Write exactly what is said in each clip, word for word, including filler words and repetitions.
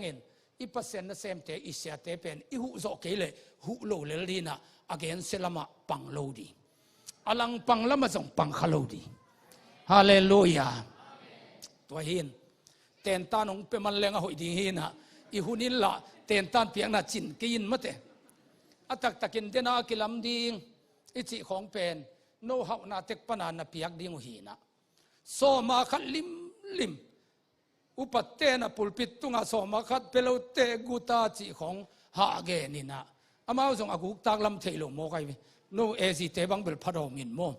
in, i Pasian nasemte, i siate pen i huh zawh kei leh huh lo lel ding a, a gensia lamah pang lo ding, a langpang lamah zong pang kha lo ding. Halleluiah. Tua hi in, tentan hong pia man leng a hoih ding hi in, i hun in lah tentan piakna cin kei in mate. A taktakin dena a kilam ding i cih khawng pen no hauhna tek pana na piak ding uh hi in, sawma khat limlim, upaten a pulpit tungah sawma khat pia lote guta cih khawng hah gen in, amau zong a guktak lam thei lo mawk ai ve. No A Z te bang bel phadawm in maw,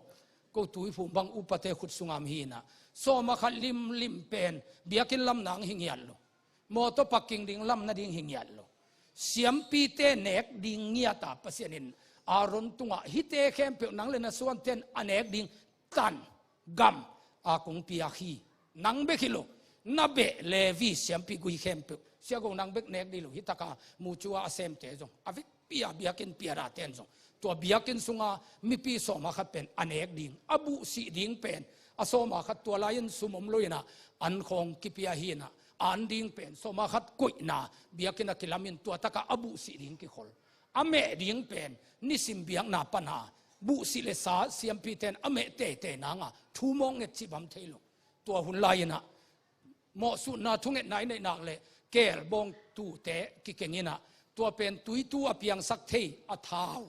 ko Tuiphum bang upate khut sungah om hi in, sawma khat limlim pen biakinn lam nang hi ngiat lo, mawtaw parking ding lam nading hi ngiat lo, siampite nek ding ngiat a, Pasian in Aaron tungah hihte khempeuh nang le na suanten a nek ding tan, gam a kong piak hi. Nang bek hi lo, na beh Levi siampi gui khempeuh, sia go nang bek nek ding lo, hih taka mucu a a semte zong, a vekpi a biakinn piaraten zong, tua biakinn sunga mipi sawma khat pen a nek ding, a buhsih ding pen, a sawma khat tua lai-in sum om lo in, an khawng kipia hi in, an ding pen sawma khat koihna biakinn a kilam in tua taka a buhsih ding kikhol. A meh ding pen nisim biakna pana buhsih le sa siampiten a meh teitei nanga thu mawk nget cih bang thei lo. Tua hun lai-in mawhsutna thungetna i neih nak le keelbawng tute kikeng in, tua pen tuitu a piangsak thei a thau,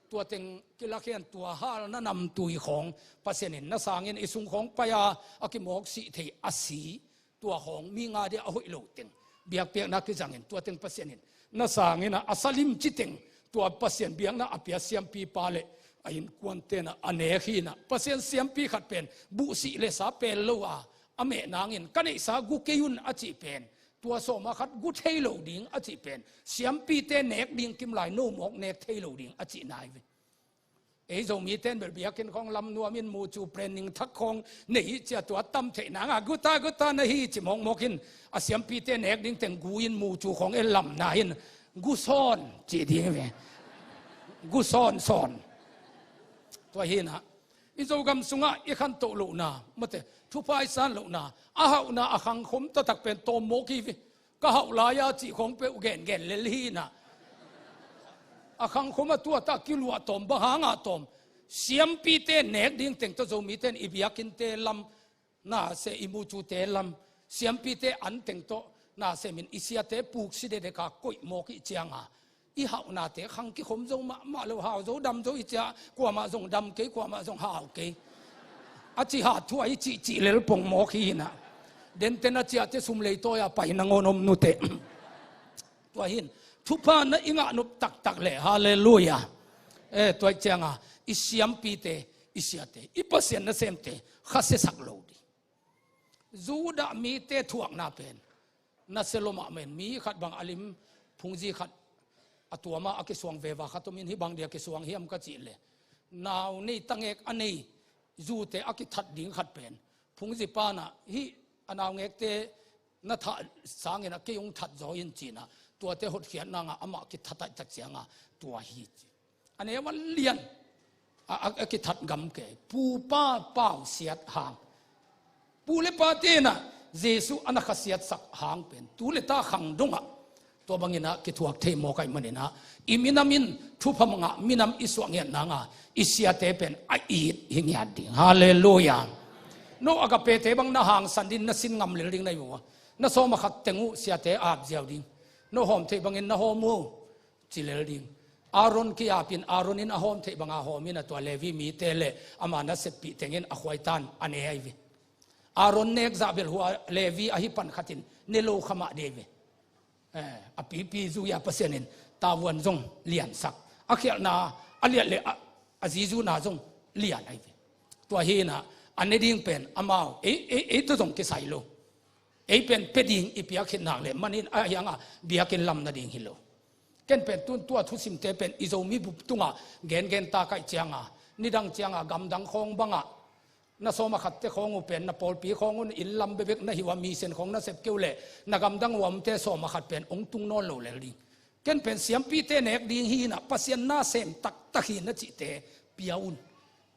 tua teng kilakhian, tua halna namtui khawng Pasian in na sangin i sung khawng pai-a a kimawksih thei a si, tua khawng mi nga dia a hoih lo teng biakpiakna kizangin, tua teng Pasian in na sangin a, a salim ci teng, tua Pasian biakna a pia siampipa le a innkuanten a nek hi in, Pasian siampi khat pen buhsih le sa pel lo a, a meh nangin ka neihsa gu kei un a cih pen, tua sawma khat gu thei lo ding a cih pen, siampite nek ding kimlai no mawk nek thei lo ding a cihna hi ve. Ei Zomite in bel biakinn khawng lam nuamin mucu planning thak khawng nei hi cia, tua tam theih nanga guta guta na hi ci mawkmawk in, a siampite nek ding teng gu in mucu khawng ei lamna in gu sawn cih ding hi ve. Gu sawn sawn. Tua hi in, i Zogam sungah i khantoh lohna mate, thupha i san lohna, a hauhna a khangkhom taktak pen tawm mawk hi ve. Ka hauh lai-a cih khawng peuh gengen lel hi in, a khangkhom a tua ta kiluah tawm, bang hangah tawm? Siampite nek ding teng tawh Zomite in i biakinnte lam, na se i mucute lam, siampite an teng tawh na semin i siate puksi dedeka koih mawk i cianga, i hauhnate khang kikhom zo mahmah lo, hau zo dam zo i cia, kuamah zong dam kei, kuamah zong hau kei. A ci hat thu a i cihcih lel pong mawk hi in, denten a ciahte sum leitawi-a pai nangawn om nute. Tua hi in, thupha na i ngah nop taktak le, halleluiah. Eh, tua i cianga i siampite, i siate, i Pasian nasemte khasiasak lo ding. Judah mite thuakna pen nasia lua mahmah in, mi khat bang a lim phungzi khat a tuama a kisuang veva khat omin, hih bang dia kisuang hiam ka cih le, nau nei tangek a nei zute a kithat ding khat pen, phungzi pana hih a naungekte na thah sangin a kei hong that zaw in ci in, tuate hotkhiat nanga amah kithat ahih tak cianga tua hi ci. A neu a lian a, a, a kithat gam kei. Pu pa pau siat hang, pu le pate in Jesu a na khasiatsak hang pen tu le ta khang dongah tua bangin a kithuak thei mawk ahih manin a, i minam in thupha ngah minam i suah ngiat nanga i siate pen a it hi ngiat ding. Halleluiah. No Agapete bang na hangsan ding, na sin ngam lel ding na hi uh a, na sawma khat teng uh siate ap ziau ding. No hawm theih bangin na hawm uh ci lel ding. Aaron ki-apin Aaron in a hawm theih banga hawm in, a tua Levi mite le ama naseppih tengin a khuaitan a ne ahi ve. Aaron nek zah bel hua Levi ahi pan khatin ne lo kha mah dei ve. Eh, a pipi zui-a Pasian in tavuan zong liansak, a khialhna a liat le a, a zizuna zong lian ahi ve. Tua hi in a, a ne ding pen amau, ei, ei, ei tawh zong kisai lo. Ei pen pia ding i piak khit nak le manin a hianga biakinn lam nading hi lo. Ken pen tun tua thusimte pen i Zomi bup tungah gengen ta kaih cianga, nidang cianga gamdang khawng bangah na sawma khatte khawng uh pen na pawlpi khawng un inn lam bebek na hi uh a, mission khawng na sep kei uh leh na gamdang uh a omte sawma khat pen hong tung nawn lo lel ding. Ken pen siampite nek ding hi in a, Pasian na sem taktak hi na cihte pia un.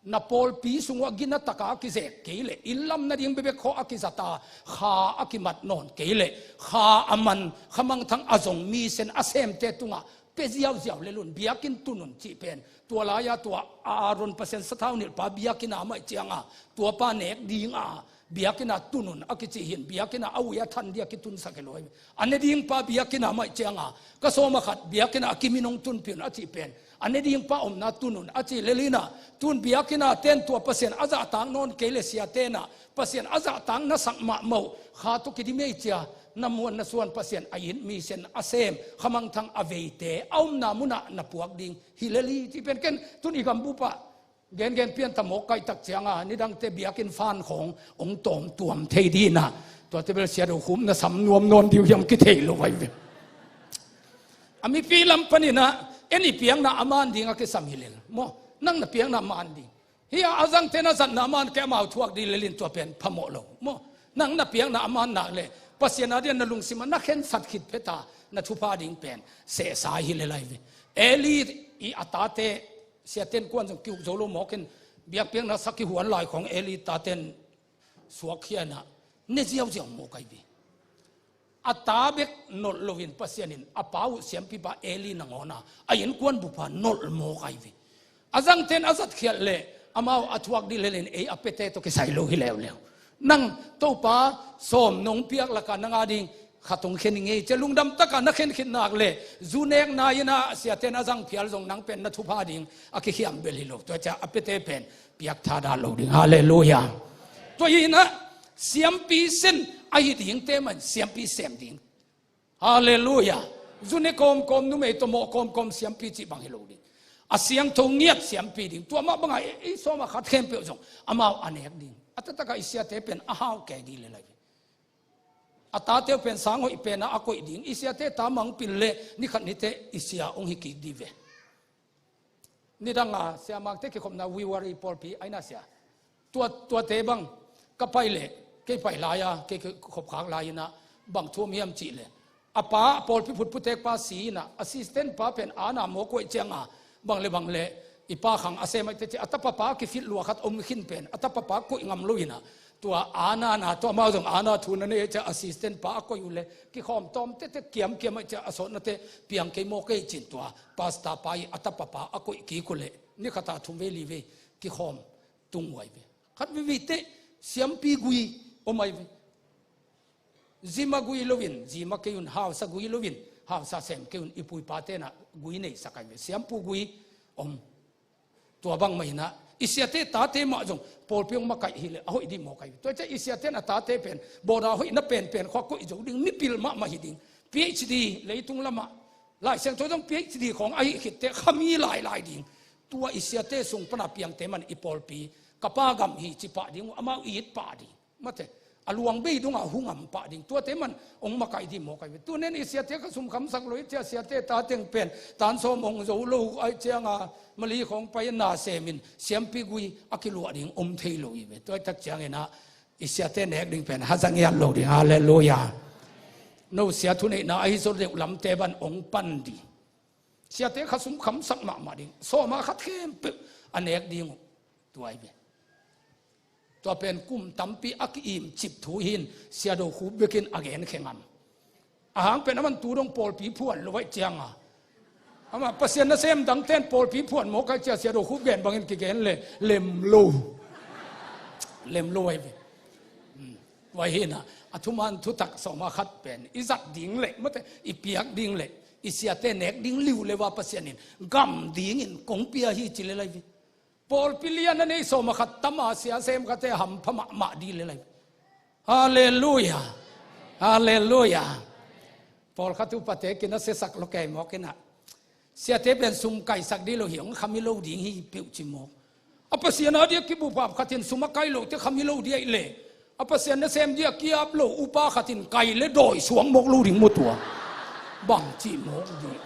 Na pawlpi sung uh a gina taka a kizek kei leh, inn lam nading bekbek khawh a kizata, kha a kimat nawn kei leh, kha a man, kha mangthang a zong mi sen a semte tungah pia ziauziau lel un, biakinn tun un cih pen. Tua lai-a tua Aaron Pasian sathau nilhpa biakinn a maih cianga, tuapa nek dinga, biakinn a tun un a kici hi in, biakinn a a ui a than dia kitunsak hi lo hi. A ne dingpa biakinn a maih cianga, ka sawm a khat biakinn a kimin hong tunpih un a cih pen, a ne dingpa omna tun un a cih lel hi in ah, tun biakinn a ten tua Pasian a zahtak nawn kei leh siate in ah, Pasian a zahtak na sak mahmah uh, kha tawh kidim ei cia, na muan na suan Pasian a it mi sen a sem, kha mangthang a veite a omna munah na puak ding hi lel hi cih pen ken tun i gambup ah gengen pian ta mawk kaihtak cianga, nidangte biakinn fan khawng hong tawm tuam thei ding in ah, tuate bel Sia Do Khup na sam nuam nawn ding uh hiam kithei lo vai ve. A mipi lam panin ah, en i piakna a man ding a kisam hi lel. Maw, nang na piakna a man ding. Hih a zangte na zatna a man kei, amau thuak ding lel in tua pen phamawh lo. Maw, nang na piakna a man nak leh, Pasian a dia na lungsim ah na khensat khit phet a, na thupha ding pen sehsa hi lel lai ve. Eli i a tate, siaten kuan zong ki-uk zo lo mawk in, biakpiakna sa kihuan lai khawng Eli taten suakkhia in ah, ne ziauziau mawk ai ve. A ta bek nolh loin Pasian in a pa uh siampipa Eli nangawn a, a innkuan bup a nolh mawk ai ve. A zangten a zatkhialh leh, amau a thuak ding lel in ei a piate tawh kisai lo hi leuleu. Nang Topa sawm nong piak laka nang a ding khat hong khen i ngei cia, lungdam taka na khen khit nak leh, zu nek nai in ah siaten a zang phial zong nang pen na thupha ding a kikhiam bel hi lo. Tua cia a piate pen piak thadah lo ding. Halleluiah. Tua hi in ah, siampi sen ahi dingte mah in siampi sem ding. Halleluiah. Zu ne kawmkawm, numei tawh mawh kawmkawm siampi cih bang hi lo ding. A siangtho ngiat siampi ding. Tua mah bangah ei, ei sawm a khat khempeuh zong amau a nek ding. A taktakah i siate pen a hau kei ding lel lai ve. A tate uh pen sang hoih pen a a koih ding. I siate ta mangpil leh ni khat ni teh i sia hong hi kik ding ve. Nidang a siamakte kikhopna Viewary pawlpi ai na sia. Tua, tuate bang ka pai leh, kei pai lai-a, kei kikhop khak lai in ah, bang thu om hiam cih leh, a pa, pawlpi phutphutek pa si in ah, assistant pa pen a na mawk uh cianga, bang le bang le, i pa khang a sem ai te ci, a tapa pa kifit lua khat om khin pen, a tapa pa koih ngam lo in ah, tua a na na, tua amau zong a na thu na nei cia, assistant pa a koih uh leh, kikhawm tawm tete kiamkiam ai cia, a sawtnate piang kei mawk ei cin tua, pastor pa i a tapa pa a koih kik uh leh, ni khat a thum vei li vei kikhawm tung uh ai ve. Khat vei vei teh siampi gui om ai ve. Zima gui loin, zima kei un, hausa gui loin, hausa sem kei un, i pu i pate in ah gui neisak ai ve. Siampu gui om. Tua bang mah in ah, i siate tate mah zong pawlpi hong makaih hi leh a hoih ding mawk ai ve. Tua cia i siate in a tate pen, bawda hoihna penpen khua koih zo ding, mipil mahmah hi ding. PhD leitung lamah, Lai Siangtho zong PhD khawng ahi khit teh khami lailai ding. Tua i siate sung pana piangte mah in i pawlpi, ka pa gam hi ci pah ding uh, amau i it pah ding. Mate, a luang bei dongah hung am pah ding. Tuate mah in hong makaih ding mawk ai ve. Tunin i siate kha sum khamsak lo i cia, siate ta teng pen tan sawm hong zo lo ai cianga, Mali khawng pai na semin siampi gui a kiluah ding om thei lo hi ve. Tua i tak ciangin ah, i siate nek ding pen haza ngiat lo ding. Halleluiah. No sia thuneihna ahi zaw deuh lamte bang hong pan ding. Siate kha sum khamsak mahmah ding. Sawm a khat khempeuh a nek ding uh. Tua hi ve. Tua pen kum tampi a ki-im cip thu hi in, Sia Do Khup bekin a gen khe ngam. A hang pen aman tu dong pawlpi phuan lo ai cianga, amah Pasian nasem dangten pawlpi phuan mawk ai cia, Sia Do Khup gen bangin kigen leh lem lo. Lem lo ai ve. Hmm. Tua hi in ah, a thuman thutak sawm a khat pen i zat ding leh, mate, i piak ding leh, i siate nek ding liuleu a Pasian in gam dingin kong pia hi ci lel ai ve. Pawlpi lian a nei sawm a khat tama sia sem khate hampha mahmah ding lel ai. Halleluiah. Halleluiah. Pawlkhat upate kina siasak lo kei mawk in ah, siate pen sum kaisak ding lo hi, hong khami lo ding hi peuh ci mawk. A Pasian a dia kibuphap khat in sum a kai lo teh khami lo ding ai leh, a Pasian nasem dia ki-ap lo upa khat in kai leh dawi suang mawk lo ding maw tua. Bang ci mawk ding.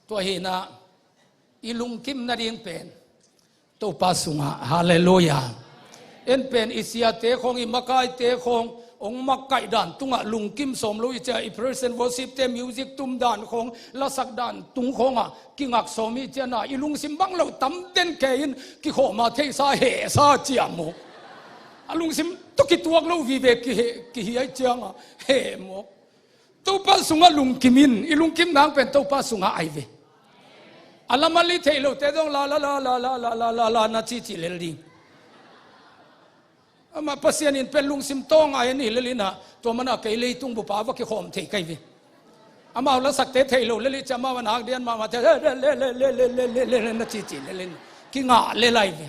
Tua hi in ah, i lungkim nading pen Topa sungah, halleluiah. En pen i siate khawng, i makaite khawng, hong makaih dan tungah lungkim sawm lo i cia, i praise and worship te music tum dan khawng, lasak dan tung khawngah kingak sawm i cia na, i lungsim bang lo tam den kei in kikhawma theihsa hehsa cia maw. A lungsim tawh kituak lo vive kihe, kihi ai cianga he maw. Topa sungah lungkim in, i lungkim nang pen Topa sungah ai ve. A lamal i theih lote zong la la la la la la la la la na cici lel ding. Amah Pasian in pen lungsim tawng ai ni lel inah, tua mana kei leitung bupa va kikhawm thei kai ve. Amau lasakte theih lo lel i cia amau a nak dian mahmah te le le le na cici lel in kingah lel ai ve.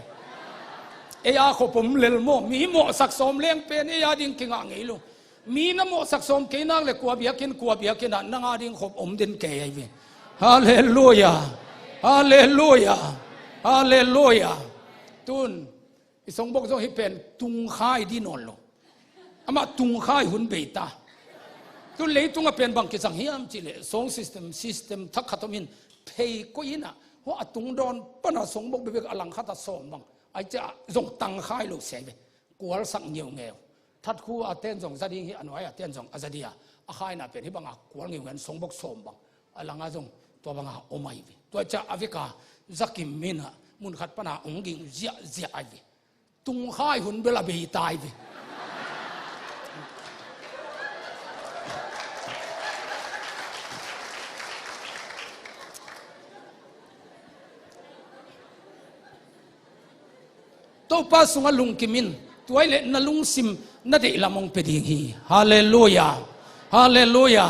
Ei a khop om lel maw, mi mawhsak sawm leng pen ei a ding kingah ngei lo. Mi na mawhsak sawm kei nak le kua biakinn, kua biakinn ah nang a ding khop om den kei ai ve. Halleluia. Halleluia. Halleluia. Tun i songbok zong hi pen tungkhai di nawn lo. Amah tungkhai hun bei ta. Tun leitungah pen bang kisang hiam cihleh song system, system thak khat om in phei koih inah, hua a tungdawn pana songbok bebek a langkhat a sawm bang ai cia zong tangkhai lo sia ai ve. Kualsak ngeungeu. Thatkhu a ten zong za ding hi, a nuai a ten zong a za dia. A khaina pen hi banga kual ngeungeu, songbok sawm bang a langa zong tua banga om ai ve. Tua cia a veka zakim mina munkhat pana ong ging ziahziah ai ve. Tungkhai hun bel a bei ta ai ve. Topa sungah lungkim in, tuai le na lungsim na deih lam hong pia ding hi. Halleluia. Halleluia.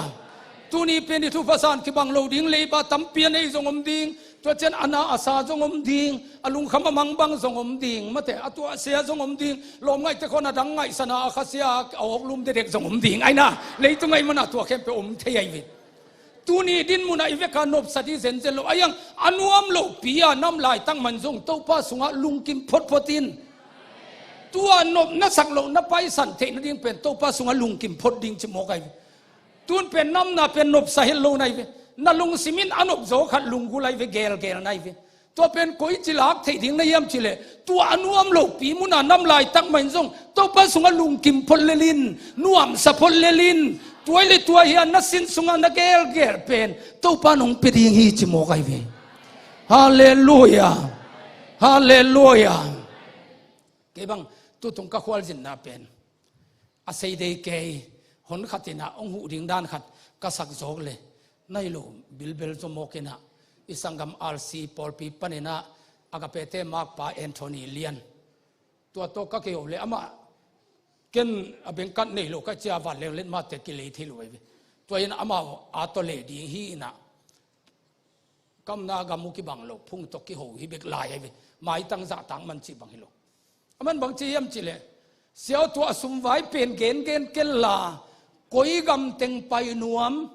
Tuni pen i thupha san kibang lo ding, leiba tampi a nei zong om ding, tua cian a na a sa zong om ding, a lungkham a mangbang zong om ding, mate a tuahsia zong om ding, lawmngaihte khawn a dang ngaihsana a khasia a awklum dedek zong om ding. Aina leitung aih mana tua khempeuh om thei ai ve. Tuni din munah i veka nopsa dih zenzen lo. Aiang a nuam lopi a nam laitak man zong Topa sungah lungkim photphot in. Tua nopna sak lohna paisan theih nading pen Topa sungah lungkim phot ding ci mawk ai. Tun pen namna pen nopsa het lo nai ve. Na lungsim in a nopzaw khat lunggul ai ve, gelgel nai ve. Tua pen koi ci lak theih ding na hiam cihleh, tua a nuam lopi muna nam laitak mah in zong Topa sungah lungkim phot lelin, nuamsa phot lelin, tuai le tuai hi a na sin sungah na gelgel pen Topa nong pia ding hi ci mawk ai ve. Halleluia. Halleluia. Kei bang tutung ka khualzinna pen a sei dei kei, hon khat inah hong huh ding dan khat ka sak zawk le, nai lo bilbel zaw mawk inah, i sanggam R C pawlpi paninah Agapete makpa Anthony Lian, tua tawh ka kei uh le amah, ken a bengkat nei lo ka cia vanleng let mate kilei thei lo ai ve. Tua in amau a tawh lei ding hi inah, kamna gam uh kibang lo, phung tawh kiho hi bek lai ai ve. Maitang zahtak man cih bang hi lo. A man bang ci hiam cihleh, siau tua a sumvai pen gengen kenla, koi gamteng pai nuam,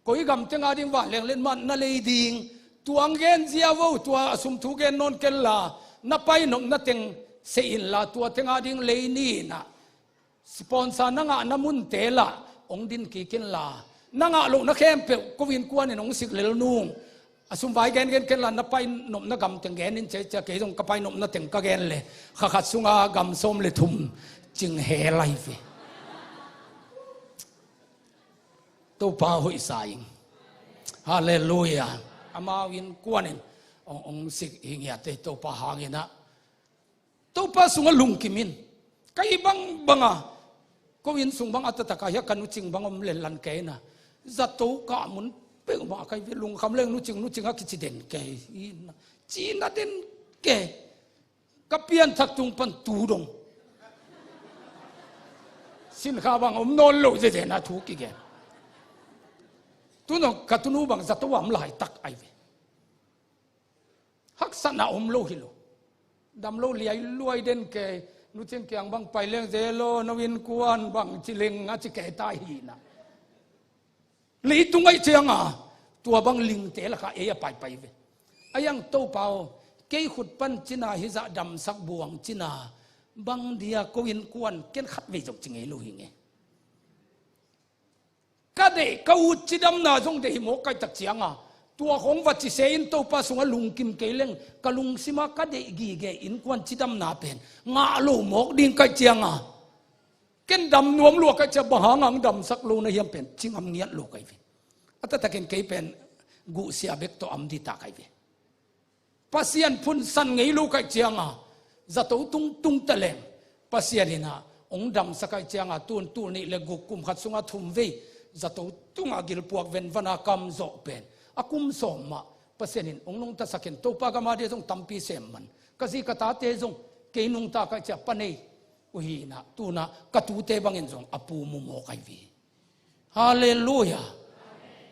koi gamteng ading vanleng let mah na lei ding, tuang gen zia vo, tua a sum thu gen nawn kenla, na pai nopna teng seh inla, tua teng ading lei ni inah. Sponsor na ngahna munte lah hong din kik inla, na ngah lohna khempeuh ko innkuan in hong sik lel nung. A sumvai gengen kenla, na pai nopna gam teng gen in ci a, kei zong ka pai nopna teng ka gen le, kha khat sunga gam sawm le thum cing hel ai ve. Topa hoihsa ing. Halleluia. Amau innkuan in hong, hong sik hi ngiat ei, Topa hang inah. Topa sungah lungkim in. Kei bangbanga ko inn sung bang a taktak a hia ka nucing bang om lel lan kei inah, zato kah mun peuhmah kei ve, lungkham leng nucing, nucing a kici den kei inah, cina den kei. Ka pianthak tung pan tu dong sinkha bang om nawn lo zezena thu kigen. Tunong ka tunu bang zato a om laitak ai ve. Haksatna om lo hi lo. Dam lo liai luai den kei, nucing kiang bang pai leng zelo, no innkuan bang ci leng a ci kei ta hi inah. Leitung aih cianga tua bang lingte lakah ei a paipai ve. Aiang Topa aw, kei khut pan cina hizah damsak buang cina bang dia ko innkuan ken khatvei zong ci ngei lo hi nge. Ka deih ka ut cidamna zong deih hi mawk kaitak cianga, Tua khong va ci se in Topa sungah lungkim kei leng, ka lungsima ka deih gige innkuan cidamna pen ngah lo mawk ding ka hih cianga, ken dam nuam lua ka hih ciang bang hanga hong damsak lo na hiam pen ci ngam ngiat lo ka hi ve. A taktakin kei pen guhsia bek tawh am dita ka hi ve. Pasian phunsan ngei lo ka hih cianga zato tungtung ta leng, Pasian in ah hong damsak ka hih cianga tun tul nih le guk, kum khat sunga thum vei zato tunga gilpuak venvana kam zawh pen a kum sawm mah Pasian in hong nungtasak in, Topa gam a dia zong tampi sem man, ka zi ka tate zong kei nungta ka hih ciang pa nei uh hi in ah, tu in ah ka tute bangin zong a pu mu mawk ka hi ve. Halleluia.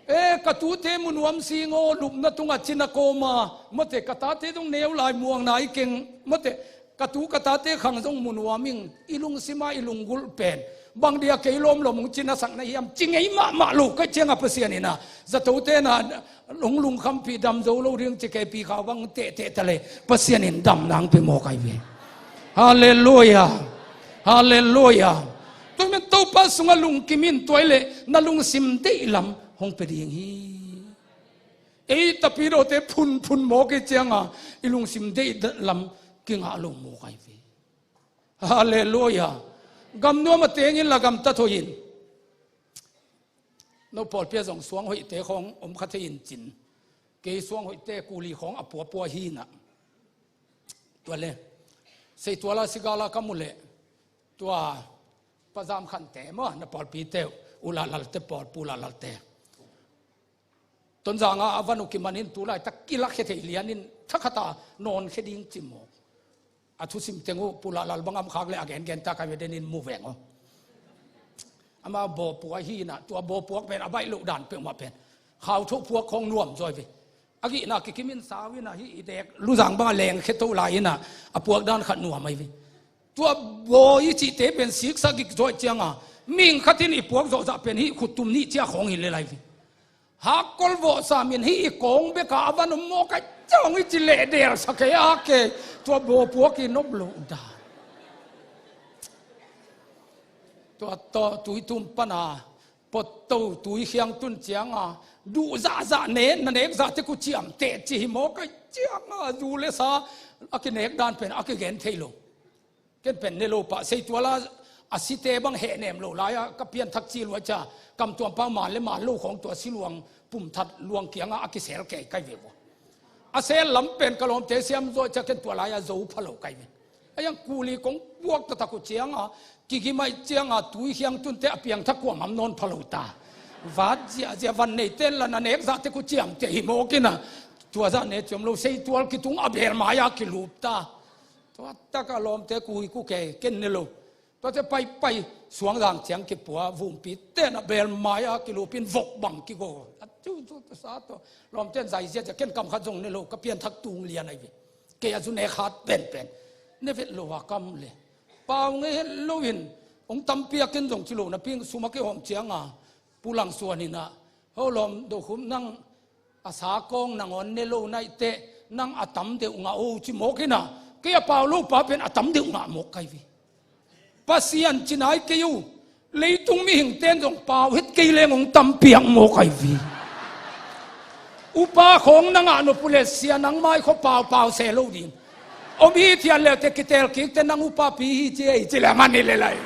E, ka tute mu nuam sing aw, lupna tungah cina kawma, mate, ka tate zong neu lai muang nai keng, mate, ka tu ka tate khang zong mu nuam ing, i lungsima i lunggulh pen bang dia kei lawmlawm hong cinasak na hiam ci ngei mahmah lo ka hih cianga Pasian in ah zatote na hong lungkhampih dam zo lo ding ci kei pi khau bang tehteh ta le Pasian in damna hong pia mawk ka hi ve. Halleluia. Halleluia. Tua men Topa sungah lungkim in, tua hi leh na lungsim deih lam hong pia ding hi. Ei tapidote phunphun mawk i cianga i lungsim deih lam kingah lo mawk ka hi ve. Halleluia. Gamnuam a tengin la gamtat hoih in. No pawlpi ah zong suang hoihte khawng om kha thei in cin. Kei suang hoihte kuli khawng a puapua hi in ah. Tua le, Seituala Sigala ka mu leh, tua Pa Zam Khante maw, na pawlpite uh, U Lah Lalte pawl, Pu Lah Lalte. Tonzanga a van uh kimanin tulaitak kilakkhia thei lianin thakhata nawnkhia ding ci mawk. A thusim teng uh Pu Lah Lal bang am khak le a gengen ta ka hi ve, denin mu veng aw. Ama bawpuak hi in ah, tua bawpuak pen a baih loh dan peuhmah pen khau thoh puak khawng nuam zaw hi ve. A gihna kikimin sau in ah, hih i dek luzang banga lengkhia to lai in ah, a puak dan khat nuam ahi ve. Tua baw i cihte pen siksa gik zaw hi cianga mihing khatin i puak zawhzah pen hih khuttum nih ciah khawng hi lel ahi ve. Hakkol vawh samin hih i kawng beka a van om mawk a ciang i ci leh delsa kei a kei. Tua bawpuak i nop loh dan. Tua tawh tuitum pana potto tui khiang tun cianga duh zahzah ne, na nek zahte ku ciamteh ci hi mawk a cianga zu le sa a kinek dan pen a kigen thei lo. Ken pen ne lo pah, Seituala a site bang hehnem lo lai-a ka pianthak ci luai cia, kamtuam pau man le man lo khawng tua siluang pumthat luang kianga a kisel kei kai ve vua. A sel lam pen ka lawmte siam zaw cia ken tua lai-a zo pha lo kai ve. A yang kuli kong puak taktak uh cianga kigimai cianga tui khiang tunte a piangthak kuamam nawn pha lo ta. Vat ziahziah van neite la na nek zahte ku ciamteh hi mawk in ah tua zah ne ciam lo, Seitual kitung a bel mai-a kilup ta. Tua taka lawmte kui ku kei, ken ne lo. Tuate paipai suangzang ciang kipua, vumpi tena bel mai-a kilupin vok bang kigo. A tu tu tu sa to. Lawmte in zaizia cia ken kam khat zong ne lo, ka pianthak tung lian ahi ve. Kei a zu nek hat penpen. Ne vet lo a kam le. Pau ngei het loin hong tampi a ken zong ci lo napi sum a kihawm cianga Pu Lang Suan in ah, ho lawm Dokhum, nang a sa kawng nangawn ne lo naih teh nang a tam deuh ngah o ci mawk in ah, kei a pau lo pa pen a tam deuh ngah mawk kai ve. Pasian ci nai kei uh. Leitung mihingte in zong pau het kei leng hong tampiak mawk kai ve. Upa khawng na ngah nop uh le sia nang mai khaw paupau se lo ding. Om hi thian leute kitel kikte nang upa pi hi ci ei ci le man hi le lai.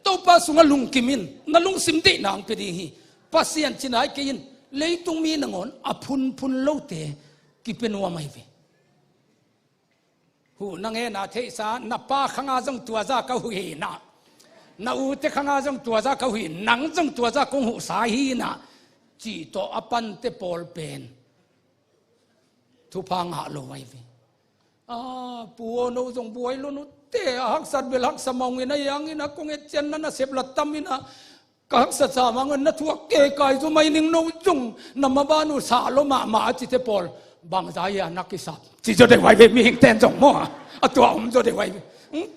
Topa sungah lungkim in, na lungsim deihna hong pia ding hi. Pasian ci nai kei in, leitung mi nangawn a phunphun lote kipia nuam ahi ve. Huh, na ngen a theihsa, na pa khanga zong tua zah ka huh hi na, na ute khanga zong tua zah ka huh hi, nang zong tua zah kong huhsa hi na, cih tawh a pante pawl pen thupha ngah lo ahi ve. A, Pu aw, no zong buai lo nute, a haksat bel haksa mawngin a yangin a kong etcian na na sep la tamin a, ka haksat sa mawngin na thuak kekai zo mai ning, no zong na maban uh sah lo mahmah a cite pawl bangza hi a na kisap ci zaw deuh ahi ve, mihingten zong maw, a tua om zaw deuh ahi ve.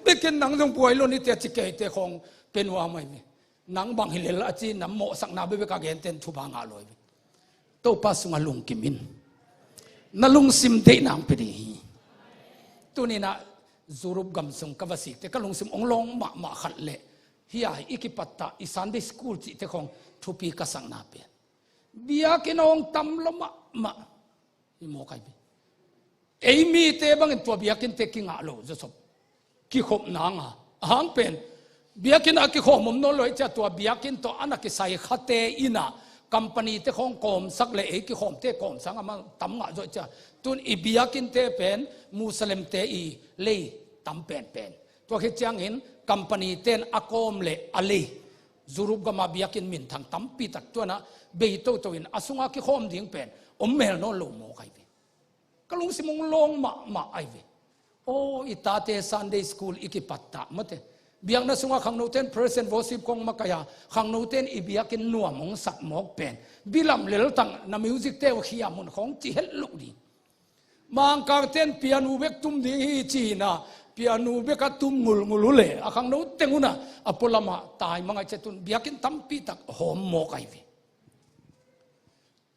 Bekin nang zong buai lo nite a ci keite khawng pen uh a mai ve. Nang bang hi lel a ci nam mawhsakna bekbek a genten thupha ngah lo hi ve. Topa sungah lungkim in. Na lungsim deihna hong pia ding hi. Tuninah Europe gam sung ka va sikte ka lungsim ong lawng mahmah khat leh, hiai i kipattah i Sunday school cihte khawng thupi ka sakna pen, biakinn a ong tam lo mahmah. I mawk ai ve. Ei mite bangin tua biakinnte kingah lo zawsop, kikhop nanga, a hang pen biakinn a kikhawm om nawn lo ei cia, tua biakinn tawh a na kisai khate inn ah, company-te khawng kawmsak leh ei kikhawmte kawmsang a mang tam ngah zawh cia. Tun i biakinnte pen Muslim-te i lei tam penpen. Tua khit ciangin company-ten a kawm leh a lei, Europe gama biakinn minthang tampi tak tuanah bei toto in a sunga kikhawm ding pen om mel nawn lo mawk ai ve. Ka lungsim ong lawng mahmah ai ve. Aw, i tate Sunday school i kipattah mate, biakna sungah khangnoten praise and worship khawng makaih a, khangnoten i biakinn nuam ong sak mawk pen, bilam leltang na music-te uh khia mun khawng ci het loh ding. Mangkangten piano bek tum ding hi ci-in a, piano bek a tum ngulngul uh leh a khangno teng un a, a pualamah taimang ai cia. Tun biakinn tampi tak hawm mawk ai ve.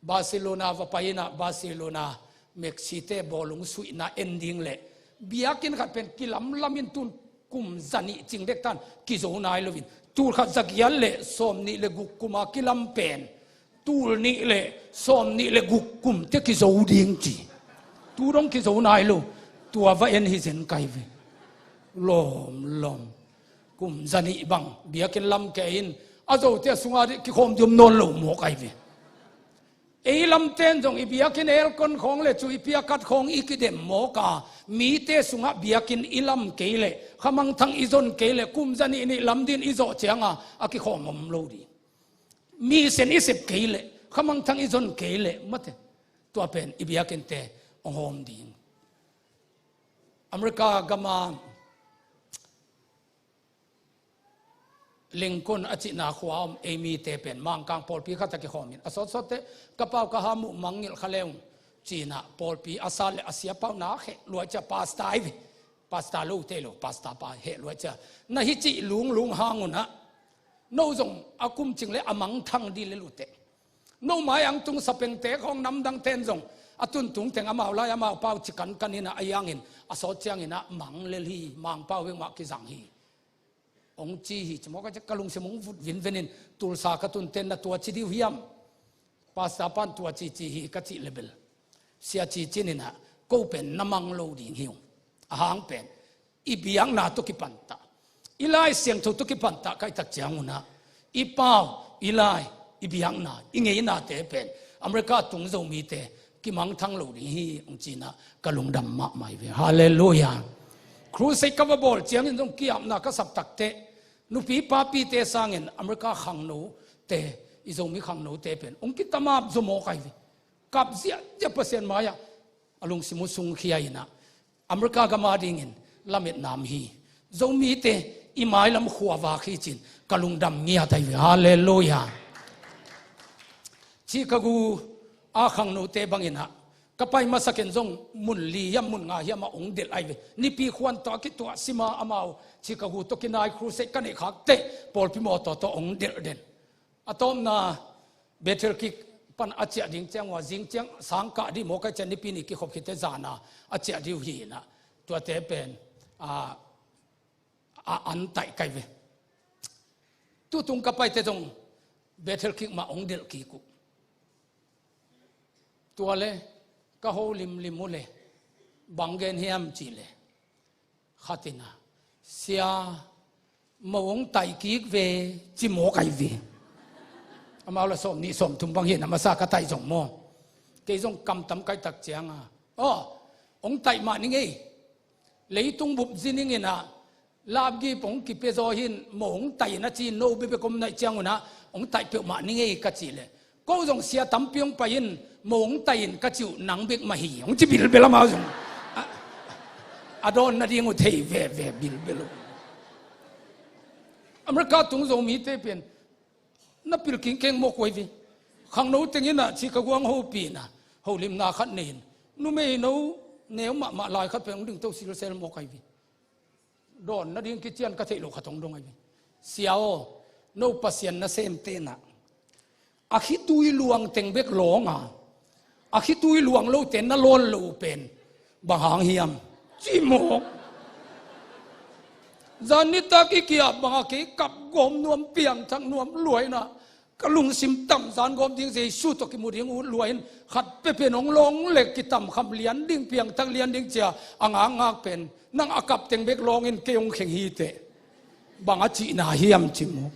Barcelona va pai in a, Barcelona Messi-te bawlung suihna en ding leh biakinn khat pen kilamlam in tun kum zanih cing dek tan kizo nai lo in, tul khat zagiat leh sawmnih leh guk kum a kilam pen, tul nih leh sawmnih leh guk kum te kizo ding ci. Tu dong kizo nai lo. Tua va en hi zen kai ve. Lawmlawm. Kum zanih bang biakinn lam kei in, a zote a sungah kikhawm ding om nawn lo mawk ai ve. Ei lamten zong i biakinn aircon khawng leh cu i piakat khawng i kidem mawk a, mite sungah biakinn i lam kei leh, khamangthang i zon kei leh, kum zanih nih lam ding i zawh cianga a kikhawm om lo ding. Mi sen i sep kei leh, khamangthang i zon kei leh mate, tua pen i biakinnte ong hawm ding. America gama Lincoln a cihna khua om ei mite pen Mangkang pawlpi khat a kikhawm in, a sawtsawtte ka pau ka ha muh mangngilh kha leng ci-in a, pawlpi a sat leh a sia pau na heh luai cia, pastor ai ve. Pastor lo te lo, pastor pa heh luai cia. Na hi cih lunglung hang un a, no zong a kum cing leh a mangthang dih lel uh teh. No mai ang tung sapengte khawng namdangten zong a tuntung teng amau lai amau pau ci kankan in a, a yangin a sawt ciangin a mang lel hi, Mangpau bek mah kizang hi, ong ci hi ci mawk ai cia. Ka lungsim ong vut vinven in, Tulsa ka tunten na tua ci dih uh hiam? Pastor pan tua cici hi ka cih leh bel, sia ci cin in a, ko pen na mang lo ding hi ung. A hang pen i biakna tawh kipanttah, i Lai Siangtho tawh kipanttah ka hih tak ciang un a, i pau, i lai, i biakna, i ngeinate pen America tung Zomite kimangthang lo ding hi ung ci-in a, ka lungdam mahmah ai ve. Halleluiah. Crusade ka va bawl ciangin zong ki-apna ka sap takteh, nupi papite sangin America khangnote, i Zomi khangnote pen ong kitamap zaw mawk ai ve. Kap ziahziah Pasian mai-ah a lungsim uh sungkhia in a, America gam adingin lametna om hi, Zomite i mailam khuavak hi ci-in ka lungdam ngiat ai ve. Halleluiah. Chicago a khangnote bangin a, ka pai masakin zong mun li hiam mun nga hiam ah ong delh ai ve. Nipi khuan tawh a kituah sima amau Chicago tawh kinai crusade ka neih khak teh pawlpi mawtaw tawh ong delh den. A tawpna Battle Creek pan a ciah ding ciang ua, zing ciang sang kah dih mawk ai cia, Nipi ni kikhop khit teh zana a ciah dih uh hi in a, tuate pen a, a an taih kai ve. Tutung ka paite zong Battle Creek mah ong delh kik uh. Tua leh ka ho limlim uh leh bang gen hiam cih leh, khat in a, sia, mo ong taih kik ve ci mawk ai ve. Amau lah sawmnih sawmthum bang hi in a, masa ka taih zong maw. Kei zong kamtam ka hih tak ciang a, aw, ong taih mah ni ngei. Leitung bup zining in a, lapgip ong kipia zaw hi in, mo ong taih in a ci, no bekbek om naih ciang un a, ong taih peuhmah ni ngei ka cih leh, ko zong sia tampi ong pai in, mo ong taih in ka cih uh, nang bek mah hi, ong ci bilbel amau zong. A, a dawn nading uh thei veve bilbel uh. America tung Zomite pen na pil kingkeng mawk uh ai ve. Khangno teng in a Chicago ong hopih in a, holimna khat nei in, numei no neu mahmah lai khat pen ong dingto silsel mawk ai ve. Dawn nading kician ka theih loh khat ong dong ai ve. Sia aw, no Pasian nasemte in a, a khitui luang teng bek lawng a, a khitui luang lote na lawn loh pen bang hang hiam ci mawk. Zan nitak i ki-ap bangah kei kap gawm nuam, piangthak nuam lua inah, ka lungsim tam zan gawm ding, Jesu tawh kimu ding ut lua in, khat peuh pen hong lawng le kitamkham lian ding, piangthak lian ding cia a ngakngak pen nang a kap teng bek lawng in kei hong kheng hi teh. Bang a cihna hiam ci mu.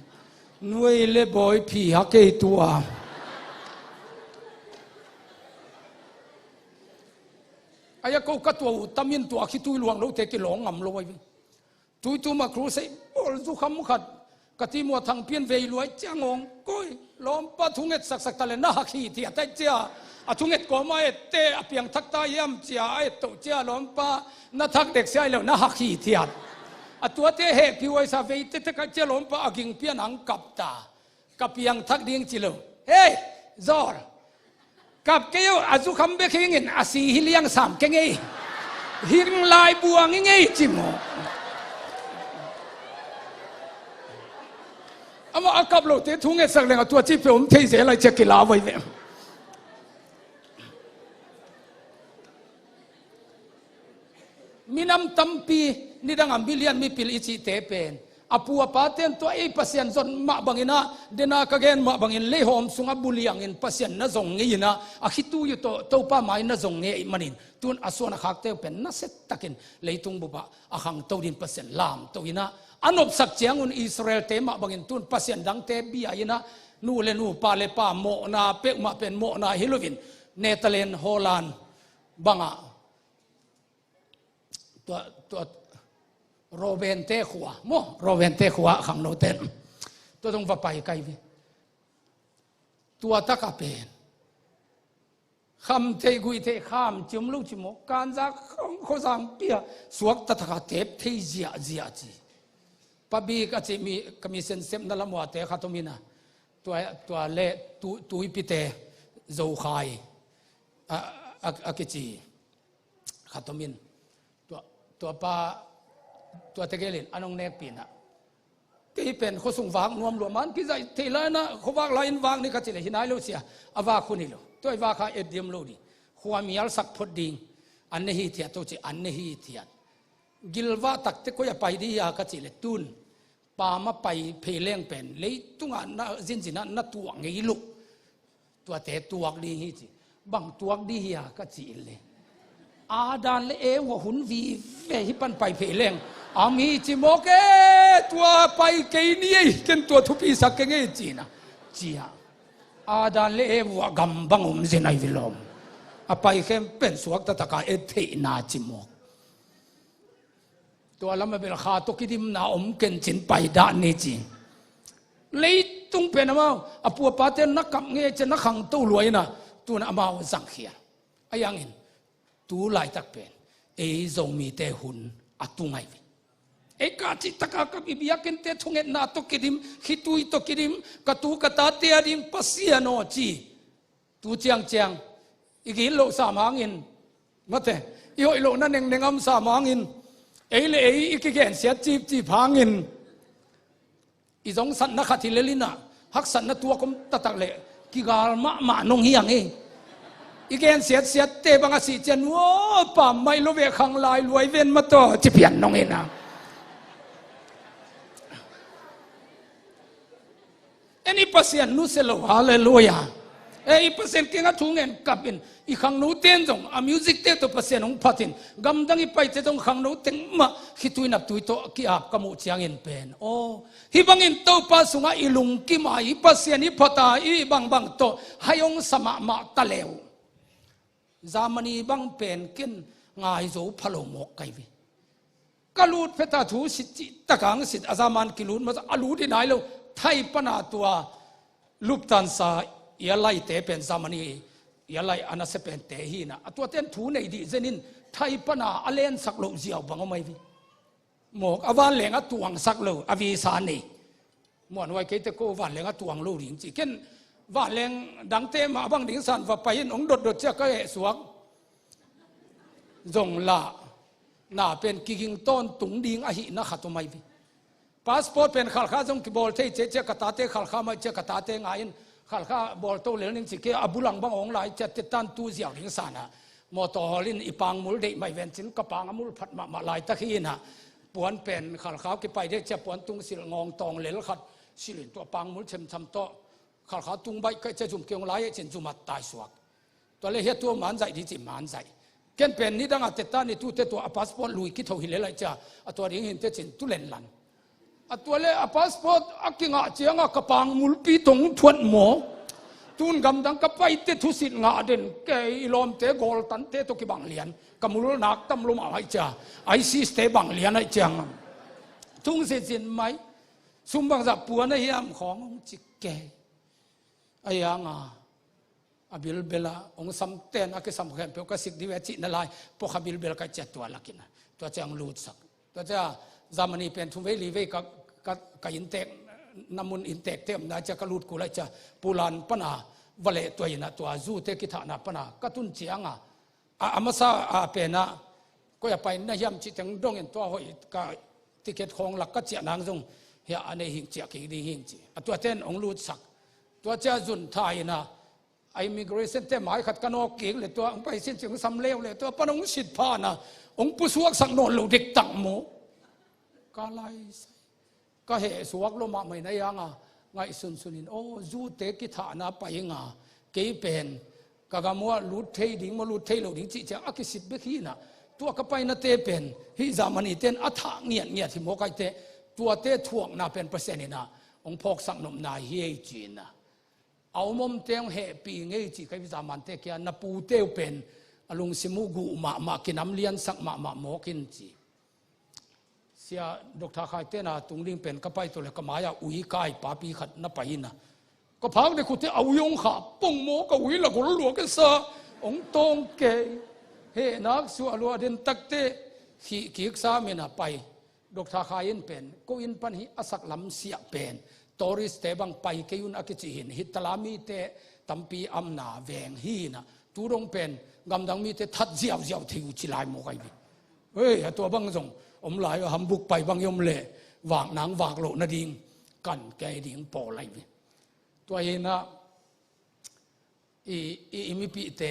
Nuai le bawi phi ha kei tua. Ai a ko ka tua uh tam in tua khitui luang lote kilawng ngam lo ai. Tuitum a crusade bawl zukham khat ka ti mua thang pian vei luai ciang awng koi lawmpa thunget saksak ta le na hak hi thiat ai cia. A thunget kawma ette a piangthak ta hiam cia a et toh cia lawmpa na thak dek sia ai lo na hak hi thiat. A tuate hehpih uaisa vei tete ka cia lawmpa a ging pian ang kap ta. Ka piangthak ding ci lo. Hei, Zawr. Kap kei uh a zukham bek hingin a si hi liang sam kei ngei. Hing lai buang hi ngei ci maw. Amah a kap lote thungetsak leng a tua ci pe om thei zel ai cia kila vai ve. Minam tampi nidang a million mipil i cihte pen a pu a pate in tua ei Pasian zon mah bangin ah, dena ka gen mah bangin leihawm sungah buliangin Pasian na zong ngei inah a khitui uh tawh Topa mai na zong ngei ahih manin tun a suan a khakte uh pen nasia takin leitung bupah a khangto din Pasian lamto inah a nopsak ciangun Israelte mah bangin tun Pasian dangte bia inah nu le nu pa le pa mawhna peuhmah pen mawhna hi loin Netherlands, Holland bangah tua, tua Robente khua maw, Robente khua khangnote tua zong va pai kai ve. Tua taka pen kham thei guih thei kham ciam lo ci maw, kanza khong khuazang pia suak tataka tep thei ziahziah ci. Pabik a ci mi ka mi sensepna lamuate khat om inah tua, tua le tu, tuipite Zokhai a, a, a kici khat om in tua, tua pa tua tegelin a nong nekpih inah kei pen khuasung vak nuam lua man kizaih thei lai inah khuavak lai in vak ni ka ci le hi nai lo sia a vak hun hi lo tua i vak kha et diam lo ding khuamial sak phot ding an ne hi thiat to ci an ne hi thiat gilvah takte koi a pai dih hia ka ci le tun pam a pai phei leng pen leitungah na zinzinah na tuak ngei lo. Tuate tuak ding hi ci. Bang tuak dih hia ka ci le Adam le Eva hun vive hi pan pai phei leng am hi ci mawk e. Tua pai kei ni ei ken tua thupi sak kei ngei ci inah cia Adam le Eva gam bang om zin ai vilawm a pai khem pen suak tataka et theihna ci mawk. Tua lam a bel kha tawh kidimna om kencin paidah ni ci. Leitung pen amau a pu a pate na kap ngei cia na khangto lua inah tun amau zangkhia. A yangin tu laitak pen ei Zomite hun a tu ngai ve. Ei ka cih taka kap i biakinnte thungetna tawh kidim khitui tawh kidim ka tu ka tate a ding Pasian aw ci. Tu ciangciang i gitloh sam hangin mate i hoih lohna nengneng a om sam hangin ei le ei i kigensiat cipcip hangin i zongsatna khat hi lel inah haksatna tuak om taktak le kigal mahmah nong hi ang e. I gensiatsiatte bang a sih cian ua pam mai lo ve khang lai luai ven mataw ci pian nong inah. En i Pasian nusia lo, halleluia. E i Pasian kiangah thu ngen kap in i khangno ten zong a music te tawh Pasian hong phat in gamdang i paite zong khangno teng mah khitui naptui tawh ki-ap ka muh ciangin pen aw hih bangin Topa sungah i lungkim a i Pasian i phat a i bangbang tawh hai hong sa mahmah ta le uh. Germany bang pen ken ngaizo pha lo mawk kai ve. Ka lut pheta thu sit cih takang sit a German kilut masa a lut hi nai lo. Thai pana tua Lufthansa airline te pen Germany airline a nasia pente hi inah a tuaten thu nei dih zenin Thai pana a lensak loh ziau bang om ai ve. Mawk a vanleng a tuangsak lo a visa nei. Muanhuai keite ko vanleng a tuang lo ding ci ken vanleng dangte mah bang ding san va pai in hong dotdot cia ka hehsuak. Zong lah na pen kiging tawntung ding ahihna khat om ai ve. Passport pen khalkha zong kibawl thei cia cia ka tate khalkha mai cia ka tate ngai in khalkha bawl to lel ning ci kei a bulang bang hong lai cia tetan tu ziau ding sanah mawtaw hawl in i pangmul deih mai vencin ka pang a mul phat mahmah laitak hi inah puan pen Khalkha kipai dek cia puan tung silh ngawng tawng lel khat silh in tua pangmul chemcham tawh Khalkha tung baih ka cia zum kei hong lai e cin zum a taisuak. Tua le hia tua manzaih di ci manzaih. Ken pen nidang a teta ni tute tua a passport lui kitho hi le lai cia a tua ding hinte cin tu lenlan. A tua le a passport a kingah cianga ka pangmulpi tong thuat maw? Tun gamdang ka paite thusit ngah den kei i lawmte gawltante tawh kibang lian. Ka mulnak tam lum a haih cia. ISIS te bang lian haih ciang. Tung sisin mai. Sum bangzah puan a hiam khawng hong cik kei. A hianga a bilbela hong samten a kisam khempeuh ka sik di ve cihna lai puakha bilbel ka cia tua lakina tua cia hong lutsak. Tua cia Germany pen thum vei li vei ka, ka, ka inntek na mun inntekte omna cia ka lut kul lai cia pulan pana vale tua ina tua zute kithahna pana ka tun cianga a, a masa a pena koi a pai na hiam cih teng dongin tua hoih ka ticket khawng lak ka ciah nang zong hia a nei hing ciah kik ding hing ci a tua ten hong lutsak. Tua cia zun tha ina a immigration te mai khat ka nawk kik le tua hong pai sin cing sam leu le tua pan hong sit phana hong pusuaksak nawn lo diktak mu. Ka lai sai ka heh suak lo mahmah in a hianga ngaihsunsun in aw zute kithahna pai nga kei pen ka gam uah lut thei ding maw lut thei lo ding cih ciang a kisit bek hi na. Tua ka painate pen hih Germany ten a thah ngiatngiat hi mawk aite tuate thuakna pen Pasian ina hong phawksak nopna hi ei ci ina. A om omte hong hehpih ngei ci ka hi Germante kia na pute uh pen a lungsim uh guh mahmah kinam liansak mahmah mawk in ci. Sia Doctor Khai tena tungding pen ka pai tawh le ka mai-ah ui kai papi khat na pai ina. Ka phak dek khute a ui hong khah pong maw ka ui la gol lua ka sa hong tawng kei. Hehnak suah lua den takte khih kik sa mina pai. Doctor Khai in pen ko in pan hi a sak lam siah pen tourist te bang pai kei un a kici hin hih tala mite tampi amna veng hi na. Tu dong pen gamdang mite that ziauziau thei uh ci lai maw kai bi. Hei a tua bang zong om lai uh Hamburg pai bang i om le vak nang vak loh nading kan kei ding pawl lai bi. Tua hi na i, i, i mipihte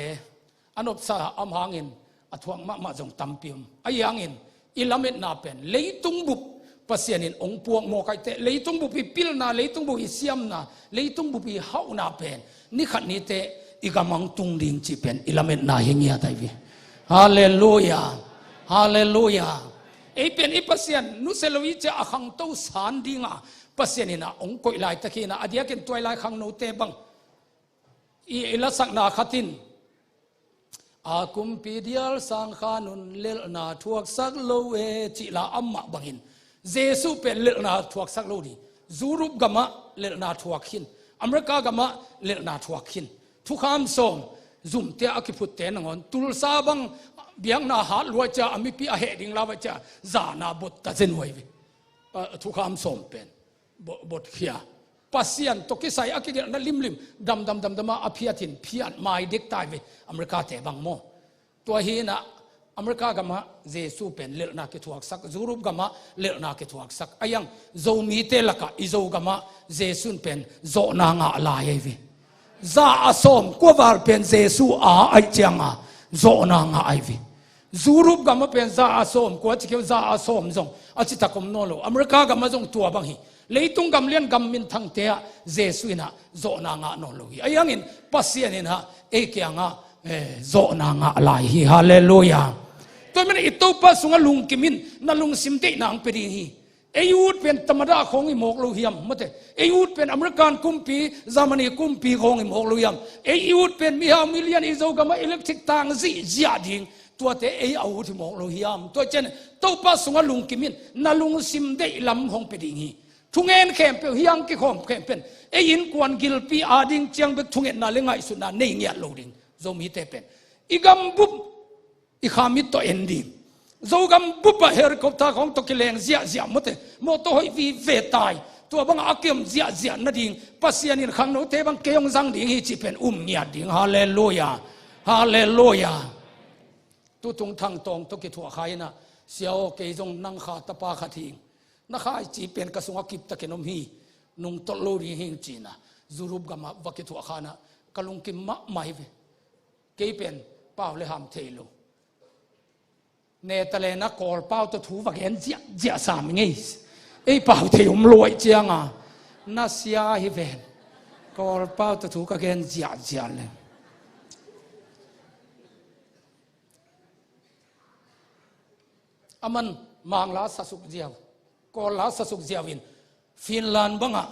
a nopsa am hangin a thuak mahmah zong tampi om a hi hangin i lametna pen leitung bup Pasian in hong puak mawk aite leitung bup i pilna leitung bup i siamna leitung bup i hauhna pen nikhat nite i gamang tung ding ci pen i lametna hi ngiat ai vi. Halleluia. Halleluia. Ei pen i Pasian nusia lo i cia a khangto san dinga Pasian ina hong koih laitak hi na a diakin tuai lai khangnote bang i, i lasakna khatin a kumpi dial sang khan un lelhna thuaksak lo e cih la amah bangin Jesu pen lelhna thuaksak lo ding. Europe gamah lelhna thuak khin America gamah lelhna thuak khin thukham sawm zumte a kiphutte nangawn Tulsa bang biakna hat luai cia a mipi a heh ding la vai cia zana bot ta zen huai ve. Thukham sawm pen botkhia Pasian tawh kisai a kigelhna limlim damdam damdama a phiatin phiat mai dek tai ve. America te bang maw? Tua hi na America gamah Jesu pen lelhna kithuaksak Europe gamah lelhna kithuaksak a hiang Zomite lakah i Zo gamah Jesu in pen zawhna ngah lai ai ve. Za a sawm kuaval pen Jesu a aih cianga zawhna ngah ai ve. Europe gamah pen za a sawm kua cikeu za a sawm zong a citak om nawn lo America gamah zong tua bang hi. Leitung gamlian gam minthangte ah Jesu inah zawhna ngah nawn lo hi a hiangin Pasian inah ei kiangah zawhna ngah lai hi. Halleluia. Tua min i Topa sungah lungkim in na lungsim deihna ang pe ding hi. Ei ut pen tamada khawng i mawk lo hiam mate? Ei ut pen American kumpi Germany kumpi khawng i mawk lo hiam? Ei ut pen mihau milian i Zogamah electric tang zihziah ding tuate ei a ut hi mawk lo hiam? Tua cian Topa sungah lungkim in na lungsim deih lam hong pe ding hi. Thungen khempeuh hiang kikhawm khempeuh ei innkuan gilpi a ding ciang bek thungetna le ngaihsutna nei ngiat lo ding. Zomite pen i gambup i kha mit tawh en ding. Zogam bupa helicopter khawng tawh kileng ziahziah mawte mawtaw hoih vive tai. Tua bangah a kiom ziahziah nading Pasian in khangnote bang kei hong zang ding hi cih pen um ngiat ding. Halleluia. Halleluia. Tutung thangtawng tawh kithuah kha inah sia aw kei zong nang kha tapa khat hing na kha i ci pen ka sungah kiptakin om hi. Nungtolh lo ding hing cinah Europe gamah va kithuah khanah ka lungkim mahmah hi ve. Kei pen pau le ham thei lo. Netalena Kawlpau tawh thu va gen ziahziah sam ngei. Ei pau thei om luai cianga na sia hi ven. Kawlpau tawh thu ka gen ziahziah le. Aman Mang la sasuk ziau, Kawl la sasuk ziau in Finland bangah